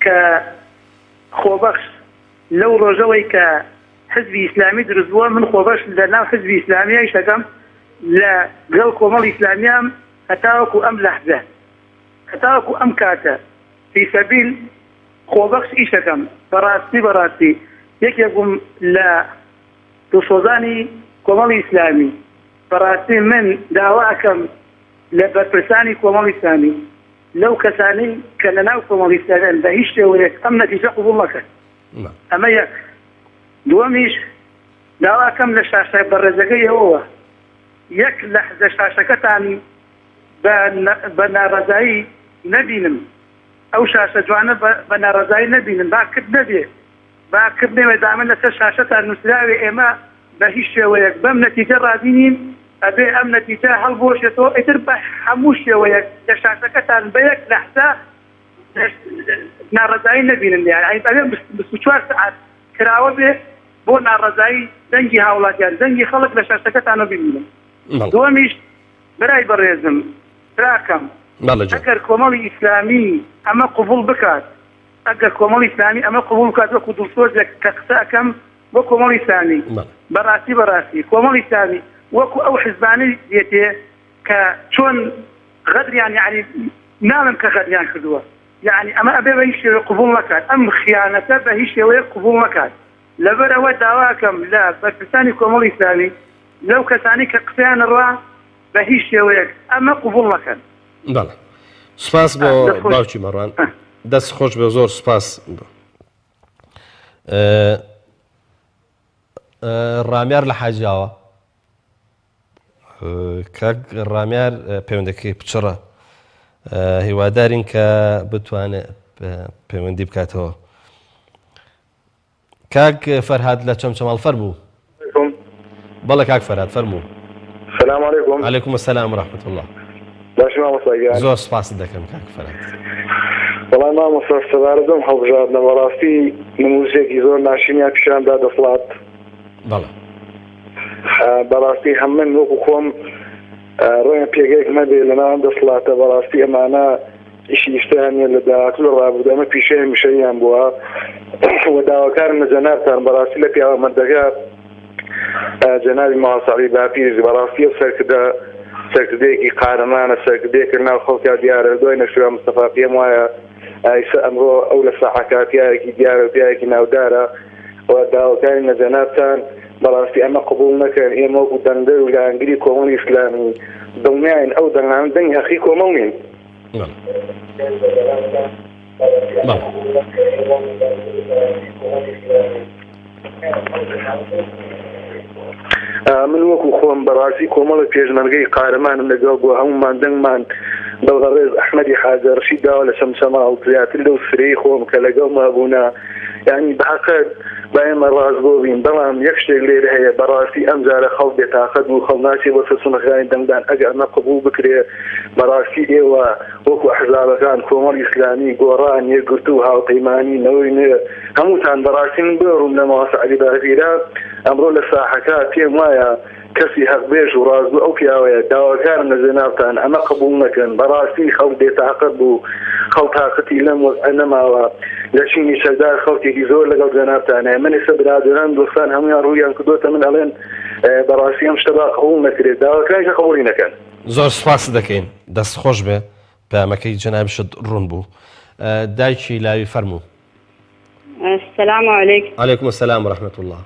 کە خۆبەخش لەو ڕۆژەوەی کە حزبی ئیسلامی دروست بووە من خۆبەخش لە ناو حزبی ئیسلامیە ئیش دەکەم لە گەڵ کۆمەڵی ئیسلامیام هەتاوەکو ئەم لەحزە هەتاوەکو ئەم کاتە فی سەبیل خۆبەخش ئیش دەکەم بەڕاستی بەڕاستی یەکێک بووم لە دڵسۆزانی کۆمەڵی ئیسلامی بەڕاستی من داوا ئەکەم لە بەرپرسانی کۆمەڵی ئیسلامی لەو کەسانەی کە لە ناو کۆمەڵی ئیسلامیان بە هیچ شێوەیەک ئەم نەتیجە قبوڵ نەکەن ئەمە یەک دووەمیش داواکەم لە شاشە بەڕێزەکەی ئێوەوە یەک لەحزە شاشەکەتان بە ناڕەزایی نەبینم ئەو شاشە جوانە بە ناڕەزایی نەبینم با کپ نەبێ با کپ نەبێ دامە لەسەر شاشەتان نووسراوێ ئێمە بە هیچ شێوەیەک بەم نەتیجە ڕازی نین ئەبێ ئەم نەتیجە هەڵبوەشێتەوە ئیتر بە هەموو شێوەیەک لە شاشەکەتان بە یەک لەحزە ناڕەزایی نەبینن لێیان یانی ئەبێ 24 سەعات کراوە بێ بۆ ناڕەزایی دەنگی هاوڵاتیان دەنگی خەڵک لە شاشەکەتانەوە ببینن دووەمیش برای بەڕێزم براکەم ئەگەر کۆمەڵی ئیسلامی ئەمە قبوڵ بکات ئەگەر کۆمەڵی ئیسلامی ئەمە قبوڵ بکات وەکو دڵسۆزێک کە قسە ئەکەم بۆ کۆمەڵی ئیسلامی بەڕاستی بەڕاستی کۆمەڵی ئیسلامی وەکو ئەو حزبانەی دێتێ کە چۆن غەدریان یعنی ناڵێم کە غەدریان کردووە یعنی ئەمە ئەبێ بە هیچ شێوەیەک قبوڵ نەکات ئەم خیانەتە بە هیچ شێوەیەک قبوڵ نەکات لەبەرئەوە داواکەم لە بەرپرسانی کۆمەڵی ئیسلامی لەو کەسانەی کە قسەیان ئەڕوا بە هیچ شێوەیەک ئەمە قبوڵ نەکەن. بەڵێ سوپاس بۆ باوکی مەڕوان دەست خۆش بێ زۆر سوپاس. ڕامیار لە حاجیاوە کاک ڕامیار پەیوەندەکەی پچڕە هیوادارین کە بتوانێت پەیوەندی بکاتەوە کاک فەرهاد لە چەمچەماڵ فەرموو. بەڵێ کاک فەرهاد فەرموو. سلام علیکم. علیکم السلام و رحمة الله. باشی مامۆستا گیان. زۆر سپاست دەکەم کاک فەرهاد. وەڵای مامۆستا سەبارەت بەم هەڵبژاردنە بەڕاستی نموزێکی زۆر ناشرینیان پیشان دا دەسڵات. بەڵێ. بەڕاستی هەم من وەکو خۆم ڕەنگە پێگەیەکم هەبێ لەناو ئەم دەسڵاتە بەڕاستی ئەمانە ئیشی ئیستایان نیە لە داهاتوو لە ڕابردوو ئەمە پیشەی هەمیشەییان بووە و داواکارم لە جەنابتان بەڕاستی لە پیاوە مەردەکە جەنابی مامۆستا عەلی باپیر بەڕاستی ئەو سەرکردە. سەرکردەیەکی قارەمانە، سەرکردەیەکە لەناو خەڵکا دیارە، دوای نەوشیروان مستەفا پێم وایە ئایسە ئەمڕۆ ئەو لە ساحەکە پیاوێکی دیارە و پیاوێکی ناودارە و داواکارین لە جەنابتان بەڕاستی ئەمە قبوڵ نەکەن، ئێمە وەکو دەنگدەر و لایەنگری کۆمەڵی ئیسلامی دڵنیاین ئەو دەنگانە دەنگی هەقی کۆمەڵ نین. من وەکو خۆم بەڕاستی کۆمەڵە پێشمەرگەی قارەمانم لەگەڵ بووە هەموومان دەنگمان بە بەڕێز ئەحمەدی حاجە ڕەشید داوە لە چەمچەماڵ زیاتر لەو فرەی خۆم کە لەگەڵما بوونە یانی بەحەقەت با ئێمە ڕاستگۆ بین بەڵام یەک شتێک لێرە هەیە بەڕاستی ئەم جارە خەڵک بێتاقەت بوو خەڵک ناچێ بۆ سەر سندوقەکانی دەنگدان ئەگەر ئەمە قبوڵ بکرێ بەڕاستی ئێوە وەکو ئەحزابەکان کۆمەڵی ئیسلامی گۆڕان یەکگرتوو هاوپەیمانی نەوەی نوێ هەمووتان بەڕاستی من بۆیە ڕووم لە مامۆستا عەلی باپیرە ئەمڕۆ لە ساحەکە پێم وایە کەسی هەقبێژ و ڕاستگۆ ئەو پیاوەیە داواکارم لە جەنابتان ئەمە قبوڵ نەکەن بەڕاستی خەڵک بێتاقەت بوو خەڵک تاقەتی لەم وەزعە نەماوە لە چینی چەکدار خەڵکێکی زۆر لەگەڵ جەنابتان هەیە من ئێستا برادەران دۆستان هەموویان ڕوویان کردۆتە من ئەڵێن بەڕاستی ئەم شتە با قبوڵ نەکرێت داواکاریشە قبوڵی نەکەن. زۆر سوپاست دەکەین دەست خۆش بێ پەیامەکەی جەنابیشت ڕوون بوو دایکی لاوی فەرموو. السلام علیکم. علیکم السلام و رحمة اللە.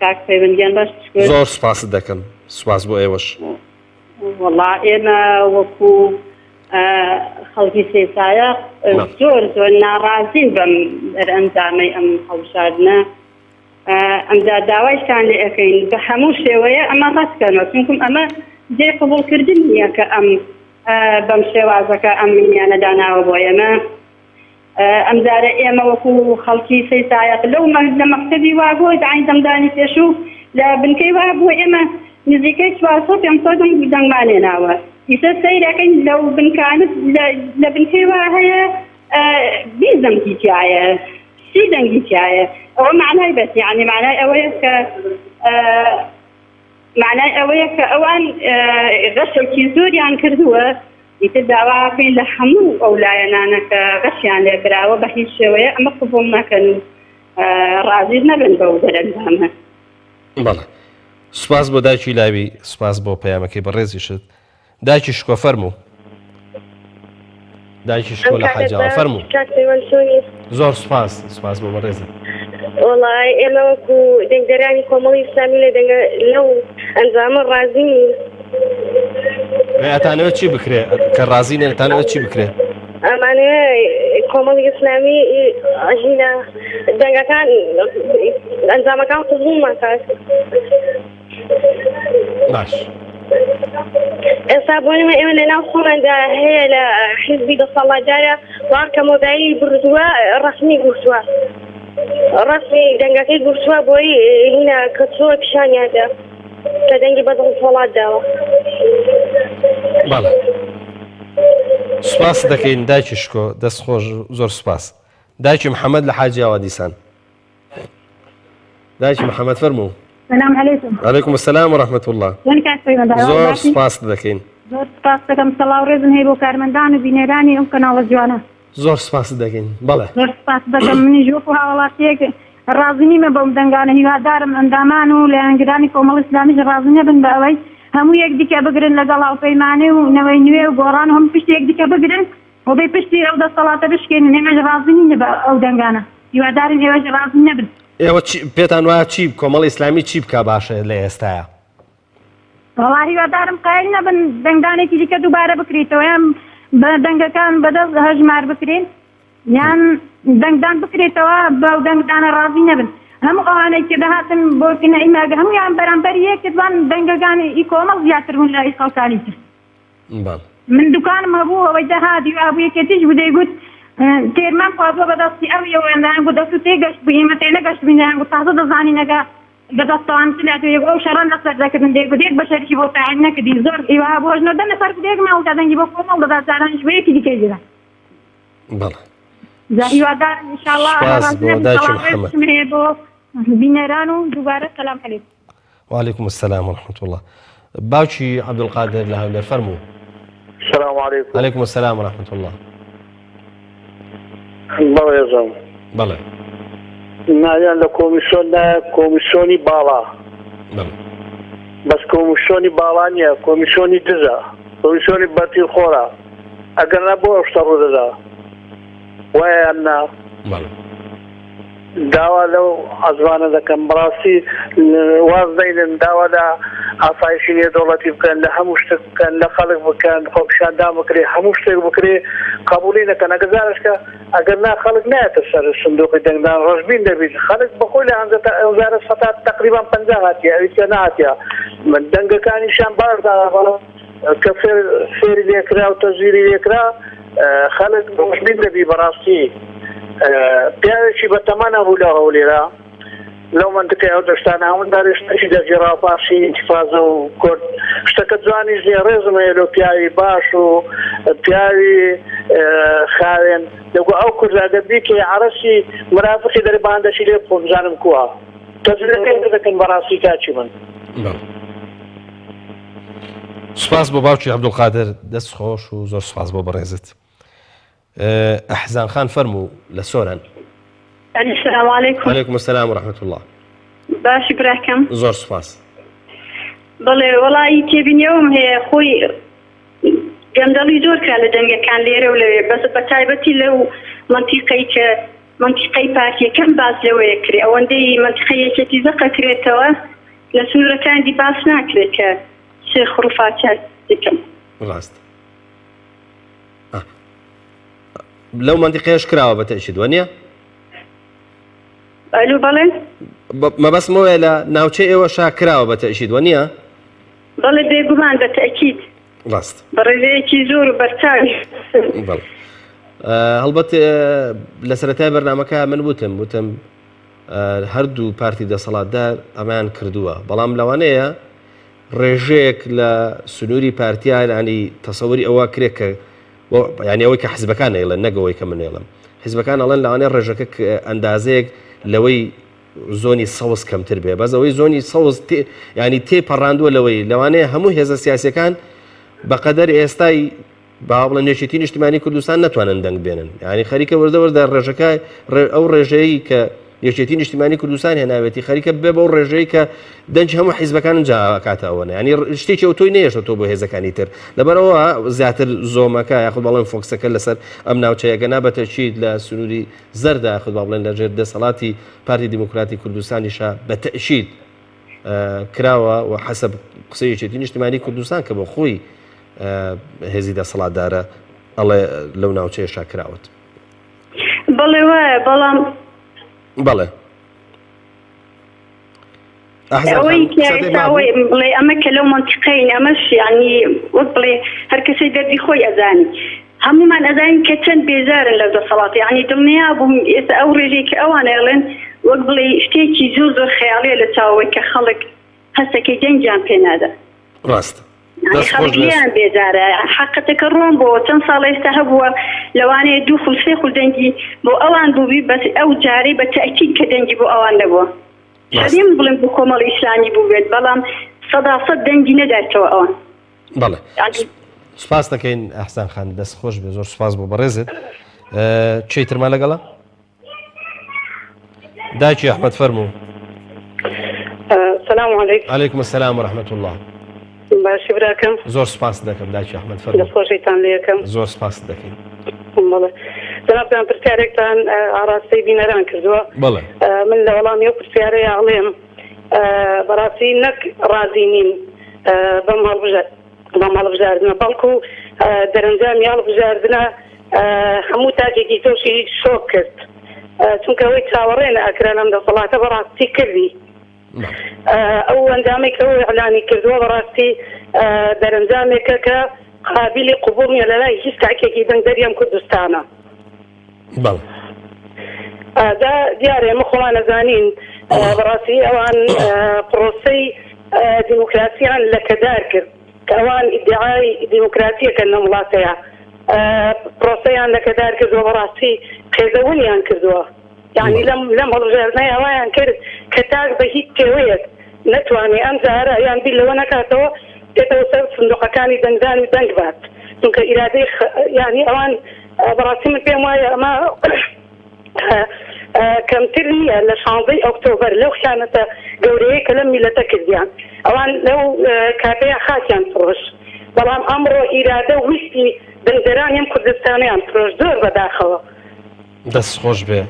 کاک پەیوەند گیان باش شکر. زۆر سوپاست دەکەم سوپاس بۆ ئێوەش. وەڵا ئێمە وەکو خەڵکی سێسایە زۆر زۆر ناڕازین بەم دەرئەنجامەی ئەم هەڵبژاردنە ئەمجا داوایشتان لێ ئەەکەین بە هەموو شێوەیە ئەمە ڕەتکەنەوە چونکم ئەمە جێ قبوڵکردن نییە کە ئەم بەم شێوازەکە ئەم مینیانە داناوە بۆ ئێمە ئەمجارە ئێمە وەکو خەڵکی سەیسایەق لەو لە مەکتەبی واگۆ داین دەنگدانی پێشوو لە بنکەی واگۆ ئێمە نزیکەی 400 500 دەنگ دەنگمان هێناوە ئیسە سەیرەکەین لەو بنکانە لە بنکەی وا هەیە 20 دەنگی تایە سی دەنگی تایە ئەوە معنای بەس یعنی معنای ئەوەیە کە معنای ئەوەیە کە ئەوان غەشێکی زۆریان کردووە ئیتر داوا ئەکەین لە هەموو ئەو لایەنانە کە غەشیان لێکراوە بە هیچ شێوەیە ئەمە قبوڵ نەکەن و ڕازیش نەبن بەو دەرەنجامە. بەڵێ سوپاس بۆ دایکی لاوی سوپاس بۆ پەیامەکەی بەڕێزیشت دایکی شکۆ فەرموو دایکی شکۆ لە حاجاوە فەرموو زۆر سوپاس سوپاس بۆ بەڕێزت وەڵای ئێمە وەکو دەنگدەرانی کۆمەڵی ئیسلامی لە دەنگە لەو ئەنجامە ڕازی نین. ئەتانەوێت چی بکرێ کە ڕازی نێن ئەتانەوێت چی بکرێ؟ ئەمانەوێ کۆمەڵی ئیسلامی هینا دەنگەکان ئەنجامەکان قبوڵ ناکات. باش. ئێستا بۆ نمە ئێمە لەناو خۆماندا هەیە لە حیزبی دەسەڵاتدارە وا کە مۆبایلی بردووە ڕەسمی گرتووە ڕەسمی دەنگەکەی گرتووە بۆی هینا کە چۆ پیشانیاندا کە دەنگی بە دەسەڵات داوە. بەڵێ سوپاس دەکەین دایکی شکۆ دەست خۆش زۆر سوپاس دایکی محەممەد لە حاجیاوە دیسان دایکی محەممەد فەرموو سلام علیکم علیکم السلام و رحمة الله چۆنی کاک پەیوەند زۆر سوپاست دەکەین زۆر سوپاس دەکەم سڵاو ڕێزم هەیە بۆ کارمەندان و بینەرانی ئەم کەناڵە جوانە زۆر سوپاست دەکەین بەڵێ زۆر سوپاس دەکەم منیش وەکو هاوڵاتیەک ڕازی نیمە بەم دەنگانە هیوادارم ئەندامان و لایەنگرانی کۆمەڵی ئیسلامیش ڕازی نەبن بە ئەوەی هەموو یەک دیکە بگرن لەگەڵ هاوپەیمانی و نەوەی نوێ و گۆڕان و هەموو پشتی یەک دیکە بگرن و بێ پشتی ئەو دەسەڵاتە بشکێنن ئێمەش ڕازی نین بە ئەو دەنگانە هیوادارین ئێوەش ڕازی نەبن. ئێوە چی پێتان وایە چی کۆمەڵی ئیسلامی چی بکا باشە لە ئێستایا؟ وەڵا هیوادارم قایل نەبن دەنگدانێکی دیکە دووبارە بکریتەوە یان بە دەنگەکان بەدەست هەژمار بکرین یان دەنگدان بکرێتەوە بەو دەنگدانە ڕازی نەبن هەموو ئەوانەی کە دەهاتن بۆ نەعیماگە هەموویان بەرامبەر یەکردوان دەنگەکانی ئی کۆمەڵ زیاتر بوون لە ئی خەڵکانی تر. بەڵێ. من دوکانم هەبوو ئەوەی دەهات هیوا بوو یەکێتیش بوو دەیگوت تێرمان خواردووە بە دەستی ئەو یەوەیان دەیانگوت دەست و تێگەشت بوو ئێمە تێنەگەشت بووین دەیانگوت تازە دەزانین ئەگە بە دەستەوان چ لاتۆ یەک ئەو شەڕە لەسەر دەکردن دەیگوت یەک بەشەریشی بۆ تاعین نەکردین زۆر هیوا بوو هەژنۆ دە نەفەر بوو یەک ماڵ کە دەنگی بۆ کۆمەڵ دەدا جارانیش بۆ یەکی دیکەی دەدا. بەڵێ. جا هیوادارم ان شاء الله سوپاس ڕازی بۆ نەبن دایکی سەڵام محەممەد. ڕێزم هەیە بۆ بینەران و دووبارە سەلام علیکم. وعلیکم السلام ورحمة اللە باوکی عبدالقادر لە هەولێر فەرموو. سلام علیکم. علیکم السلام ورحمة اللە. بەڕێزم. بەڵێ. ناویان لە کۆمیسیۆن نایە کۆمیسیۆنی باڵا. بەڵێ. بەس کۆمیسیۆنی باڵا نییە کۆمیسیۆنی دزە کۆمیسیۆنی بەرتیل خۆرە ئەگەر نا بۆ ئەو شتە ڕوودەدا وایە یان نا؟ بەڵێ. داوا لەو عەزمانە دەکەم بەڕاستی واز نەینن داوا لە ئاسایشی نێودەوڵەتی بکەن لە هەموو شتێک بکەن لە خەڵک بکەن خۆپیشاندان بکرێ هەموو شتێک بکرێ قبولی نەکەن ئەگەر جارشکە ئەگەر نا خەڵک نایەتە سەر سندوقی دەنگدان ڕەشبین دەبیت خەڵک بەخۆی لە هەنجەتە ئەوجارە سەتا تقریبا 50 هاتیە ئەوی تیا نەهاتیە دەنگەکانیشیان باش دانا بەڵام کە فێر فێری لێکرا و تەزویری لێکرا خەڵک ڕەشبین دەبی بەڕاستی پیاوێکی بەتەمەن هەبوو لە هەولێرا لەو مەنتقەی ئەو دەشتانە هەموو جارێ شتێکی دەگێڕا پاشی ئینتیفازە و کورد شتەکە جوانیش نییە ڕێزم هەیە لۆ پیاوی باش و پیاوی خاوێن دەگو ئەو کوردە ئەگەر بیکەی عەرەسی مرافقی دەرێ باندەشی لێ بخۆ بزانم کووە تەجربەکەی دەکەن بەڕاستی کاکی من. سوپاس بۆ باوکی عەبدولقادر دەست خۆش و زۆر سوپاس بۆ بەڕێزت. ئەحزان خان فەرموو لە سۆران. السلام علیکم. علیکم السلام و رحمة الله. باشی براکەم؟ زۆر سوپاس. بەڵێ وەڵایی تێبینیەوەم هەیە خۆی گەندەڵی زۆر کرا لە دەنگەکان لێرە و لەوێ بەس بە تایبەتی لەو مەنتیقەی کە مەنتیقەی پارتیەکەم باس لەوەیە کرێ ئەوەندەی مەنتیقەی یەکێتی زەقە کرێتەوە لە سنوورەکان دی باس ناکرێت کە چ خروفاتیان دەکەن. ڕاست. لەو مەنتیقەیەش کراوە بە تەئکید وەنیە؟ ئەلو بەڵێ. مەبەستم ئەوەیە لە ناوچەی ئێوەشا کراوە بە تەئکید وەنیە؟ بەڵێ بێگومان بە تەئکید. ڕاست. بە ڕێژەیەکی زۆر و بەرچاوی. بەڵێ. هەڵبەت لە سەرەتای بەرنامەکە من وتم وتم هەردوو پارتی دەسەڵاتدار ئەمەیان کردووە بەڵام لەوانەیە ڕێژەیەک لە سنووری پارتیا ینی تەسەوری ئەوە کرێ کە یانی ئەوەی کە حزبەکان نەیڵێن نەک ئەوەی کە من نەیڵێم حزبەکان ئەڵێن لەوانەیە ڕێژەکە ئەندازەیەک لەوەی زۆنی سەوز کەمتر بێ بەس ئەوەی زۆنی سەوز ینی تێ پەڕاندووە لەوەی لەوانەیە هەموو هێزە سیاسەکان بەقەدەر ئێستای با بڵێن یەکێتی نیشتمانی کوردستان نەتوانن دەنگ بێنن یعنی خەریکە وردە وردە ڕێژەکە ئەو ڕێژەیە کە یەکێتی نیشتیمانی کوردستان هێناوێتی خەریکە بێ بەو ڕێژەی کە دەنج هەموو حیزبەکان جاکاتە ئەوەنە ینی شتێکی ئەو تۆی نێشتە تۆ بۆ هێزەکانی تر لەبەرەوە زیاتر زۆمەکە یاخود بەڵێن فۆکسەکە لەسەر ئەم ناوچەیەگە نا بەتەچیت لە سنووری زەردا یاخود با بڵێن لەژێر دەسەڵاتی پارتی دیموکراتی کوردستانیشە بە تەئکید کراوە و حەسەب قسەی یەکێتی نیشتمانی کوردستان کە بۆ خۆی هێزی دەسەڵاتدارە ئەڵێ لەو ناوچەیەشا کراوەت. بەڵێ وایە بەڵام بەڵێ ئەوەی کە ئێستا ئەوەی بڵێ ئەمە کە لەو مەنتیقەین ئەمەش یانی وەک بڵێ هەر کەسەی دەردی خۆی ئەزانی هەموومان ئەزانین کە چەند بێزارن لەو دەسەڵاتە یانی دڵنیا بووم ئێستا ئەو ڕێژەی کە ئەوان ئەیڵێن وەک بڵێ شتێکی زۆر زۆر خەیاڵیە لە چاوەوەی کە خەڵک هەستەکەی دەنگیان پێ نادا. ڕاستە. یانی خەڵک لێیان بێزارە حەقەتەکە ڕۆن بۆ چەند ساڵە ئێستا هەبووە لەوانەیە دوو خول سێ خول دەنگی بۆ ئەوان بووبی بەس ئەو جارەی بە تەئکید کە دەنگی بۆ ئەوان نەبووە شەرم بڵێم بۆ کۆمەڵی ئیسلامی بووبێت بەڵام سەدا سەد دەنگی نەدایتەوە ئەوان. بەڵێ سوپاس دەکەین ئەحسان خان دەست خۆش بێ زۆر سوپاس بۆ بەڕێزت چی ترمان لەگەڵە؟ دایکی ئەحمد فەرموو سلام علیکم علیکم السلام و رحمة الله باشی براکەم زۆر سپاس دەکەم دایکی ئەحمد فەرموو دەستخۆشیتان لێ یەکەم زۆر سپاس دەکەین بەڵێ جەنابتان پرسیارێکتان ئاڕاستەی بینەران کردووە بەڵێ من لە وەڵامی ئەو پرسیارەیا ئەڵێم بەڕاستی نەک ڕازی نیم بەم هەڵبژا بەم هەڵبژاردنە بەڵکو دەرەنجامی هەڵبژاردنە هەموو تاکێکی تۆشی شۆک کرد چونکە ئەوەی چاوەڕێ نەئەکرا لەم دەسەڵاتە بەڕاستی کردی ئەو ئەنجامەی کە ئەو ئیعلانی کردووە بەڕاستی دەرەنجامێکە کە قابیلی قبوڵ نییە لەلای هیچ تاکێکی دەنگدەری ئەم کوردستانە. بەڵێ. جا دیارە ئێمە خۆمان ئەزانین بەڕاستی ئەوان پڕۆسەی دیموکراسیان لەکەدار کرد کە ئەوان ئیدعای دیموکراسیەکەن لەم وڵاتەیا پڕۆسەیان لەکەدار کردووە بەڕاستی قێزەونیان کردووە یانی لەم لەم هەڵبژاردنەیا وایان کرد کە تاک بە هیچ شێوەیەک نەتوانێ ئەم جارە یان بیر لەوە نەکاتەوە بێتەوە سەر سندوقەکانی دەنگدان و دەنگ بات چونکە ئیرادەی یانی ئەوان بەڕاستی من پێم وایە ئەمە کەمتر نییە لە شانزەی ئۆکتۆبەر لەو خیانەتە گەورەیە کە لەم میلەتە کردیان. ئەوان لەو کاتەیا خاکیان فرۆشت بەڵام ئەمڕۆ ئیرادە و ویستی دەنگدەرانی ئەم کوردستانەیان فرۆشت زۆر بەداخەوە. دەست خۆش بێ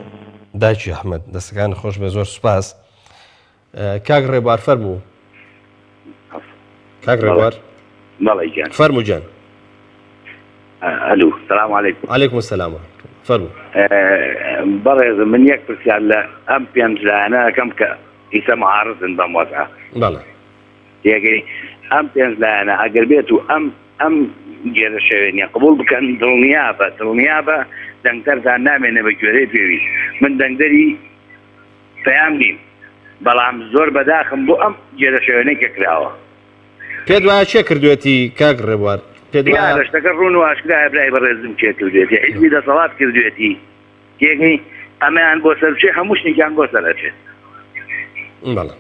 دایکی ئەحمەد دەستەکانت خۆش بێ زۆر سوپاس کاک ڕێبوار فەرموو کاک ڕێبوار بەڵێ گیان فەرموو گیان ئەلو سلام علیکم علیکم السلام فەرموو بەڕێزم من یەک پرسیار لە ئەم پێنج لایەنە ئەکەم کە ئیسە معارضن بەم وەزعە بەڵێ تێگەی ئەم پێنج لایەنە ئەگەر بێت و ئەم ئەم گێرە شەوێنیە قبول بکەن دڵنیابە دڵنیابە دەنگدەرتان نامێنێ بە گوێرەی پێویست من دەنگدەری پەیام نیم بەڵام زۆر بەداخم بۆ ئەم گێرە شەوێنەی کە کراوە. پێت وایە کێ کردوێتی کاک ڕێبوار؟ پێت وایە؟ دیارە شتەکە ڕوون و ئاشکرایە برای بەڕێزم کێ کردوێتی حیزبی دەسەڵات کردوێتی تێگەی ئەمەیان بۆ سەر بچێ هەموو شتێکیان بۆ سەر ئەچێت. بەڵێ.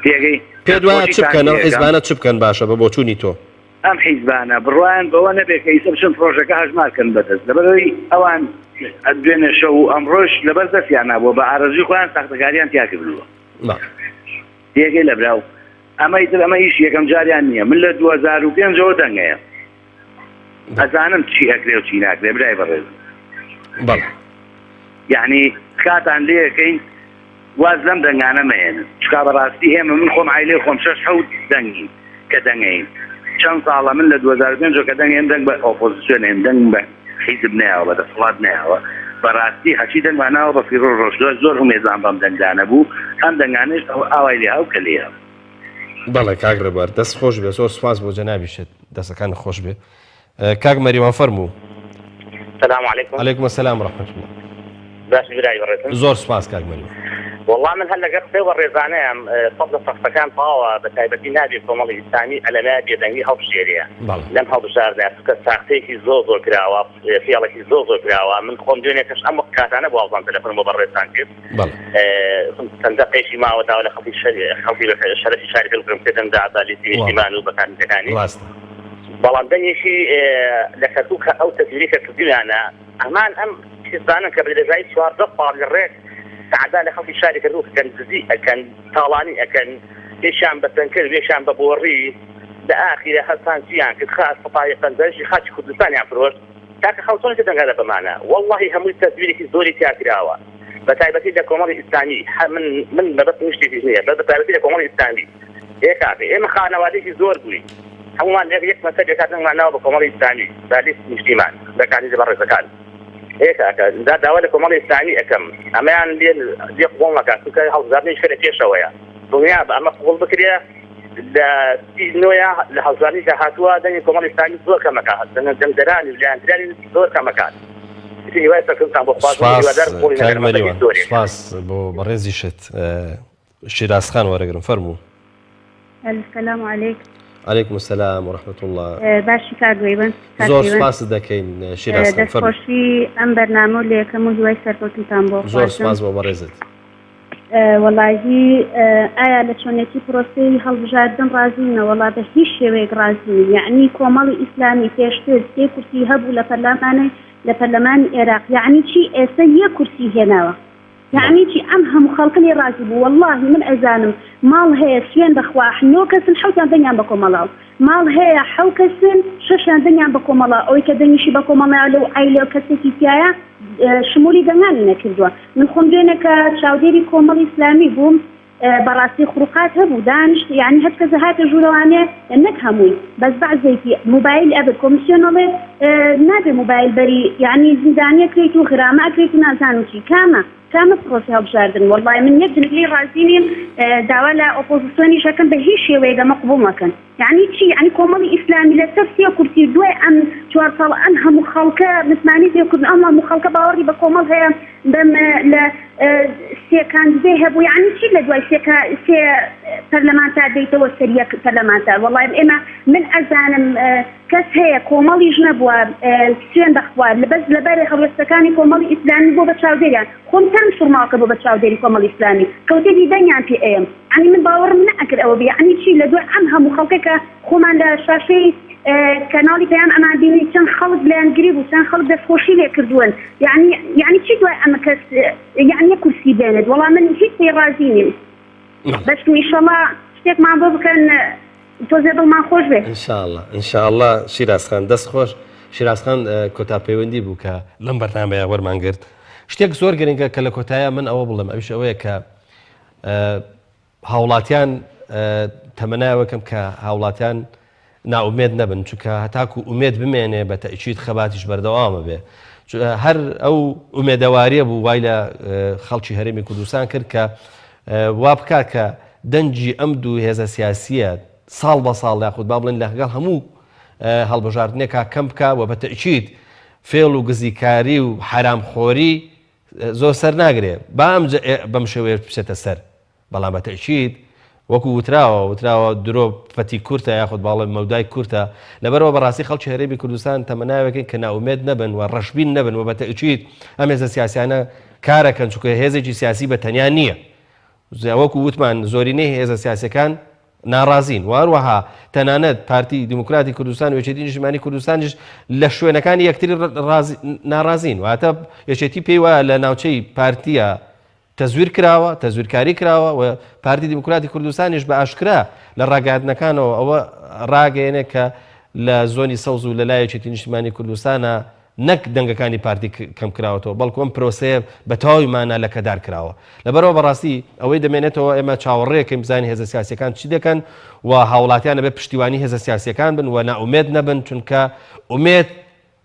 تێگەی پێت وایە چ بکەن ئەو حیزبانە چ بکەن باشە بە بۆچوونی تۆ؟ ئەم حیزبانە بڕوایان بەوە نەبێت کە ئیسە بچن پڕۆژەکە هەژمار کەن بەدەست لەبەرئەوەی ئەوان دوێنێ شەو و ئەمڕۆش لەبەر دەستیان نابووە بە ئارەزووی خۆیان ساختەکاریان تیا کردووە. تێگەی لە براو ئەمە ئیتر ئەمە ئیش یەکەم جاریان نییە من لە 2005 ەوە دەنگەیە ئەزانم چی ئەکرێ و چی ناکرێ برای بەڕێز. بەڵێ. یەعنی تکاتان لێ ئەکەین واز لەم دەنگانە مەهێنن چکا بەڕاستی ئێمە من خۆم عایلەی خۆم شەش حەوت دەنگین کە دەنگەین چەند ساڵە من لە 2005 کە دەنگێن دەنگ بە ئۆپۆزیسیۆن ئێن دەنگ بە حیزب نەیاوە بە دەسەڵات نەیاوە بەڕاستی هەرچی دەنگمان ناوە بە فیڕۆ ڕۆشتوە زۆر هومێدمان بەم دەنگدانە بوو ئەم دەنگانەش ئەو ئاوای لێ هاو کە لێ هاو. بەڵێ کاک ڕێبوار دەست خۆش بێ زۆر سوپاس بۆ جەنابیشت دەستەکانت خۆش بێ. کاک مەریوان فەرموو. سلام علیکم. علیکم السلام و رحمة الله. باش برای بەڕێزم. زۆر سوپاس کاک مەریوان. وەڵا من هەر لەگەڵ قسەی بەڕێزانەیام سەد لە سەد قسەکان تەواوە بە تایبەتی نابێ کۆمەڵی ئیسلامی ئەلەمە بێدەنگی هەڵبژێرێ لەم هەڵبژاردنە چونکە ساختەیەکی زۆر زۆر کراوە فێڵێکی زۆر زۆر کراوە من خۆم دوێنێ کەش ئەم وەخت کاتانە بۆ ئەوزان تەلەفۆنم بۆ بەڕێزتان کرد چەند دەقێکی ماوە داوا لە خەڵکی خەڵکی شەرەفی شاری بڵقم کردم دا بە لیستی نیشتیمان و بە کاندیدەکانی بەڵام دەنگێکی لە کەرکوک کە ئەو تەزویرەی کە کردویانە ئەمان ئەم حیزبانەن کە بە درێژایی 14 ساڵی ڕێک تەعدا لە خەڵکی شاری کەرکوک ئەکەن دزی ئەکەن تاڵانی ئەکەن یەکیان بە تەنکەر یەکیان بە بۆڕی لە ئاخیرە هەستان چیان کرد خاک سەتای پەنجایشی خاکی کوردستانیان فرۆشت کاکە خەڵک چۆن ئیتر دەنگادە بەمانە وەڵڵاهی هەمووی تەزویرێکی زۆری تیا کراوە بەتایبەتی لە کۆمەڵی ئیسلامی هە من من مەبەستم هیچ شتێکیش نییە بەس بەتایبەتی لە کۆمەڵی ئیسلامی ئێ کاکە ئێمە خانەوادەیەکی زۆر بووین هەموومان لە یەک مەسەلێکا دەنگمان ناوە بە کۆمەڵی ئیسلامی بە لیست نیشتیمان بە کاندیدە بەڕێزەکان ئێ کاکە دا داوا لە کۆمەڵی ئیسلامی ئەکەم ئەمەیان لێ لێ قبوڵ نەکات چونکە هەڵبژاردنێکی کە لە پێشەوەیە دڵنیابە ئەمە قبوڵ بکرێ لە سی نۆیە لە هەڵبژاردنی داهاتووە دەنگی کۆمەڵی ئیسلامی زۆر کەمەکات دەنگدەرانی و لایەنگرانی زۆر کەمەکات ئیتر هیوای سەرکەوتنتان بۆ خوازم سوپاس هیوادارم قبوڵی کاک نەکەن مەسەلەی مەریوان زۆرێکە. سوپاس بۆ بەڕێزیشت شیراز خان وەرەگرم فەرموو. السلام علیک. علیکم السلام و رحمة اللە. باشی کاک وەیوەند کاک زۆر پەیوەند. سوپاست دەکەین شیراز خان فەرموو. دەستخۆشی ئەم بەرنامە و لێکەم و هیوای سەرکەوتنتان بۆ زۆر خوازم. سوپاس بۆ بەڕێزت. وەڵاهی ئایا لە چۆنێتی پرۆسەی هەڵبژاردن ڕازین؟ نەوەڵا بە هیچ شێوەیەک ڕازی نیم یەعنی کۆمەڵی ئیسلامی پێشتر سێ کورسی هەبوو لە پەرلەمانەی لە پەرلەمانی ئێراق یەعنی چی ئێستا یەک کورسی هێناوە یەعنی چی ئەم هەموو خەڵکە لێی ڕازی بوو وەڵاهی من ئەزانم ماڵ هەیە سوێن بەخوا نۆ کەسن حەوتیان دەنگیان بە کۆمەڵاو ماڵ هەیە حەو کەسن شەشیان دەنگیان بە کۆمەڵە ئەوەی کە دەنگیشی بە کۆمەڵ نایە لەو عایلەوە کەسێکی تیایە شمولی دەنگانی نەکردووە من خۆم دوێنێ کە چاودێری کۆمەڵی ئیسلامی بووم بەڕاستی خروقات هەبوو دانیشت یعنی هەر کەس هاتە ژوورەوانێ نەک هەمووی بەس بەعزێکی موبایل ئەبرد کۆمیسیۆن ئەڵێ نابێ موبایل بەری یعنی زیندانیە کرێیت و غرامە ئەکرێیت و نازانم چی کامە کامە پرۆسەی هەڵبژاردن وەڵای من یەک لێی ڕازی نیم داوا لە ئۆپۆزسیۆنیش ئەکەم بە هیچ شێوەیەک ئەمە قبوڵ نەکەن یەعنی چی یەعنی کۆمەڵی ئیسلامی لەسەر سێ کورسی دوای ئەم چوار ساڵە ئەم هەموو خەڵکە متمانەی پێ کردن ئەم هەموو خەڵکە باوەڕی بە کۆمەڵ هەیە بەم لە سێ کاندیدەی هەبوو یەعنی چی لە دوای سێ سێ پەرلەمانتار دێیتەوە سەر یەک پەرلەمانتار وەڵای ئێمە من ئەزانم کەس هەیە کۆمەڵیش نەبووە سوێن بەخوا بەس لەبەر هەڵوێستەکانی کۆمەڵی ئیسلامی بۆ بە چاودێریان خۆم سەرم سوڕماوە کە بۆ بە چاودێری کۆمەڵی ئیسلامی کەوتەدی دەنگیان پێ ئەیەم یەعنی من باوەڕم نەئەکرد ئەوە بێ یەعنی چی لە دوای ئەم هەموو خەڵکە کە خۆمان لە شاشەی کەناڵی پەیام ئەمان بینی چەند خەڵک لایەنگری بوو چەند خەڵک دەستخۆشی لێ کردوون یەعنی یەعنی چی دوای ئەمە کەس یەعنی یەک کورسی بێنێت وەڵا من هیچ پێی ڕازی نیم بەس ئیشەڵا. شتێکمان بۆ بکەن تۆزێ دڵمان خۆش بێ. ان شاء اللە ان شاء اللە شیراز خان دەست خۆش شیراز خان کۆتا پەیوەندی بوو کە لەم بەرنامەیە وەرمان گرت شتێک زۆر گرنگە کە لە کۆتایە من ئەوە بڵێم ئەویش ئەوەیە کە هاوڵاتیان تەمەنای ئەوەکەم کە هاوڵاتیان نائومێد نەبن چونکە هەتاکو ئومێد بمێنێ بە تەئکید خەباتیش بەردەوامە بێ هەر ئەو ئومێدەواریە بوو وای لە خەڵکی هەرێمی کوردستان کرد کە وا بکات کە دەنگی ئەم دوو هێزە سیاسیە ساڵ بە ساڵ یاخود با بڵێن لەگەڵ هەموو هەڵبژاردنێکا کەم بکا و بە تەئکید فێڵ و گزیکاری و حەرامخۆری زۆر سەر ناگرێ با ئەم بەم شێوەیە بچێتە سەر بەڵام بە تەئکید وەکو وتراوە وتراوە درۆ پەتی کورتە یاخود باڵێ مەودای کورتە لەبەرەوە بەڕاستی خەڵکی هەرێمی کوردستان تەمەناوێکن کە نائومێد نەبن و ڕەشبین نەبن و بە تەئکید ئەم هێزە سیاسیانە کارەکەن چونکە هێزێکی سیاسی بە تەنیا نییە وەکو وتمان زۆرینەی هێزە سیاسەکان ناڕازین و هەروەها تەنانەت پارتی دیموکراتی کوردستان و یەکێتی نیشتمانی کوردستانیش لە شوێنەکانی یەکتری ناڕازین واتە یەکێتی پێی وایە لە ناوچەی پارتیە تەزویر کراوە، تەزویرکاری کراوە و پارتی دیموکراتی کوردستانیش بە ئاشکرا لە ڕاگەیاندنەکانەوە ئەوە ڕاگەیەنێ کە لە زۆنی سەوز و لە لای یەکێتی نیشتیمانی کوردستانە نەک دەنگەکانی پارتی کەم کراوەتەوە بەڵکو ئەم پرۆسەیە بە تەواوی مانا لەکەدار کراوە. لەبەرئەوە بەڕاستی ئەوەی دەمێنێتەوە ئێمە چاوەڕێکەین بزانین هێزە سیاسیەکان چی دەکەن و هاوڵاتیان ئەبێ پشتیوانی هێزە سیاسیەکان بن و نائومێد نەبن چونکە ئومێد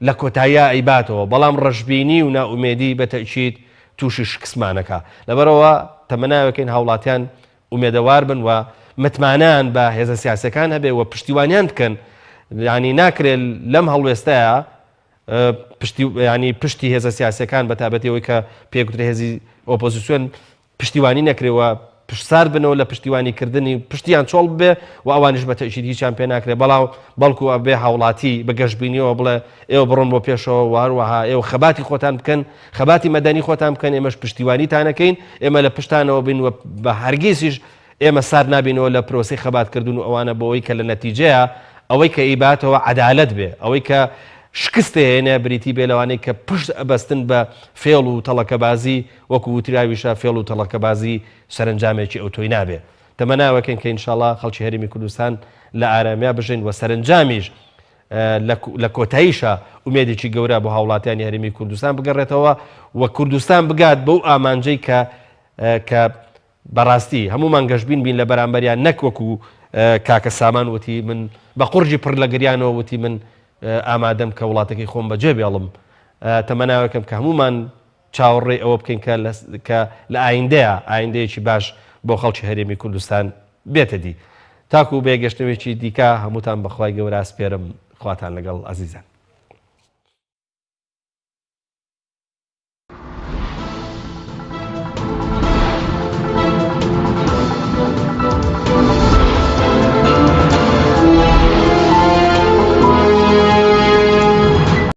لە کۆتاییا ئەیباتەوە، بەڵام ڕەشبینی و نائومێدی بە تەئکید تووشی شکستمان ئەکا. لەبەرئەوە تەمەناوێکەین هاوڵاتیان ئومێدەوار بن و متمانەیان بە هێزە سیاسیەکان هەبێ و پشتیوانیان بکەن. یانی ناکرێ لەم هەڵوێستەیا پشتی یانی پشتی هێزە سیاسیەکان بە تایبەتی ئەوەی کە پێی گوترێ هێزی ئۆپۆزیسیۆن پشتیوانی نەکرێ و پشت سارد بنەوە لە پشتیوانی کردنی پشتیان چۆڵ ببێ و ئەوانیش بە تەئکید هیچیان پێ ناکرێ بەڵام بەڵکو ئەبێ هاوڵاتی بە گەشبینیەوە بڵێ ئێوە بڕۆن بۆ پێشەوە و هەروەها ئێوە خەباتی خۆتان بکەن خەباتی مەدەنی خۆتان بکەن ئێمەش پشتیوانیتانەکەین ئێمە لە پشتانەوە بین و بە هەرگیزیش ئێمە سارد نابینەوە لە پرۆسەی خەبات کردن و ئەوانە بۆ ئەوەی کە لە نەتیجەیا ئەوەی کە ئیباتەوە عەدالەت بێ ئەوەی کە شکست ئەهێنێ بریتی بێ لەوانەی کە پشت ئەبەستن بە فێڵ و تەڵەکەبازی وەکو وتراویشە فێڵ و تەڵەکەبازی سەرەنجامێکی ئەوتۆی نابێ. تەمەناوەکەین کە ئینشاڵا خەڵکی هەرێمی کوردستان لە ئارامیا بژین و سەرەنجامیش لە کۆتاییشا ئومێدێکی گەورە بۆ هاوڵاتیانی هەرێمی کوردستان بگەڕێتەوە و کوردستان بگات بەو ئامانجەی کە کە بەڕاستی هەموومان گەشبین بین لە بەرامبەریان نەک وەکو کاکە سامان وتی من بە قوڕگی پڕ لە گریانەوە وتی من ئامادەم کە وڵاتەکەی خۆم بەجێ بێڵم تەمەناوەکەم کە هەموومان چاوەڕێی ئەوە بکەین کە کە لە ئایندەیا ئایندەیەکی باش بۆ خەڵکی هەرێمی کوردستان بێتە دی. تاکو بە یەکگەشتنەوەیەکی دیکە هەمووتان بە خوای گەورە ئەسپێرم خواتان لەگەڵ ئازیزان.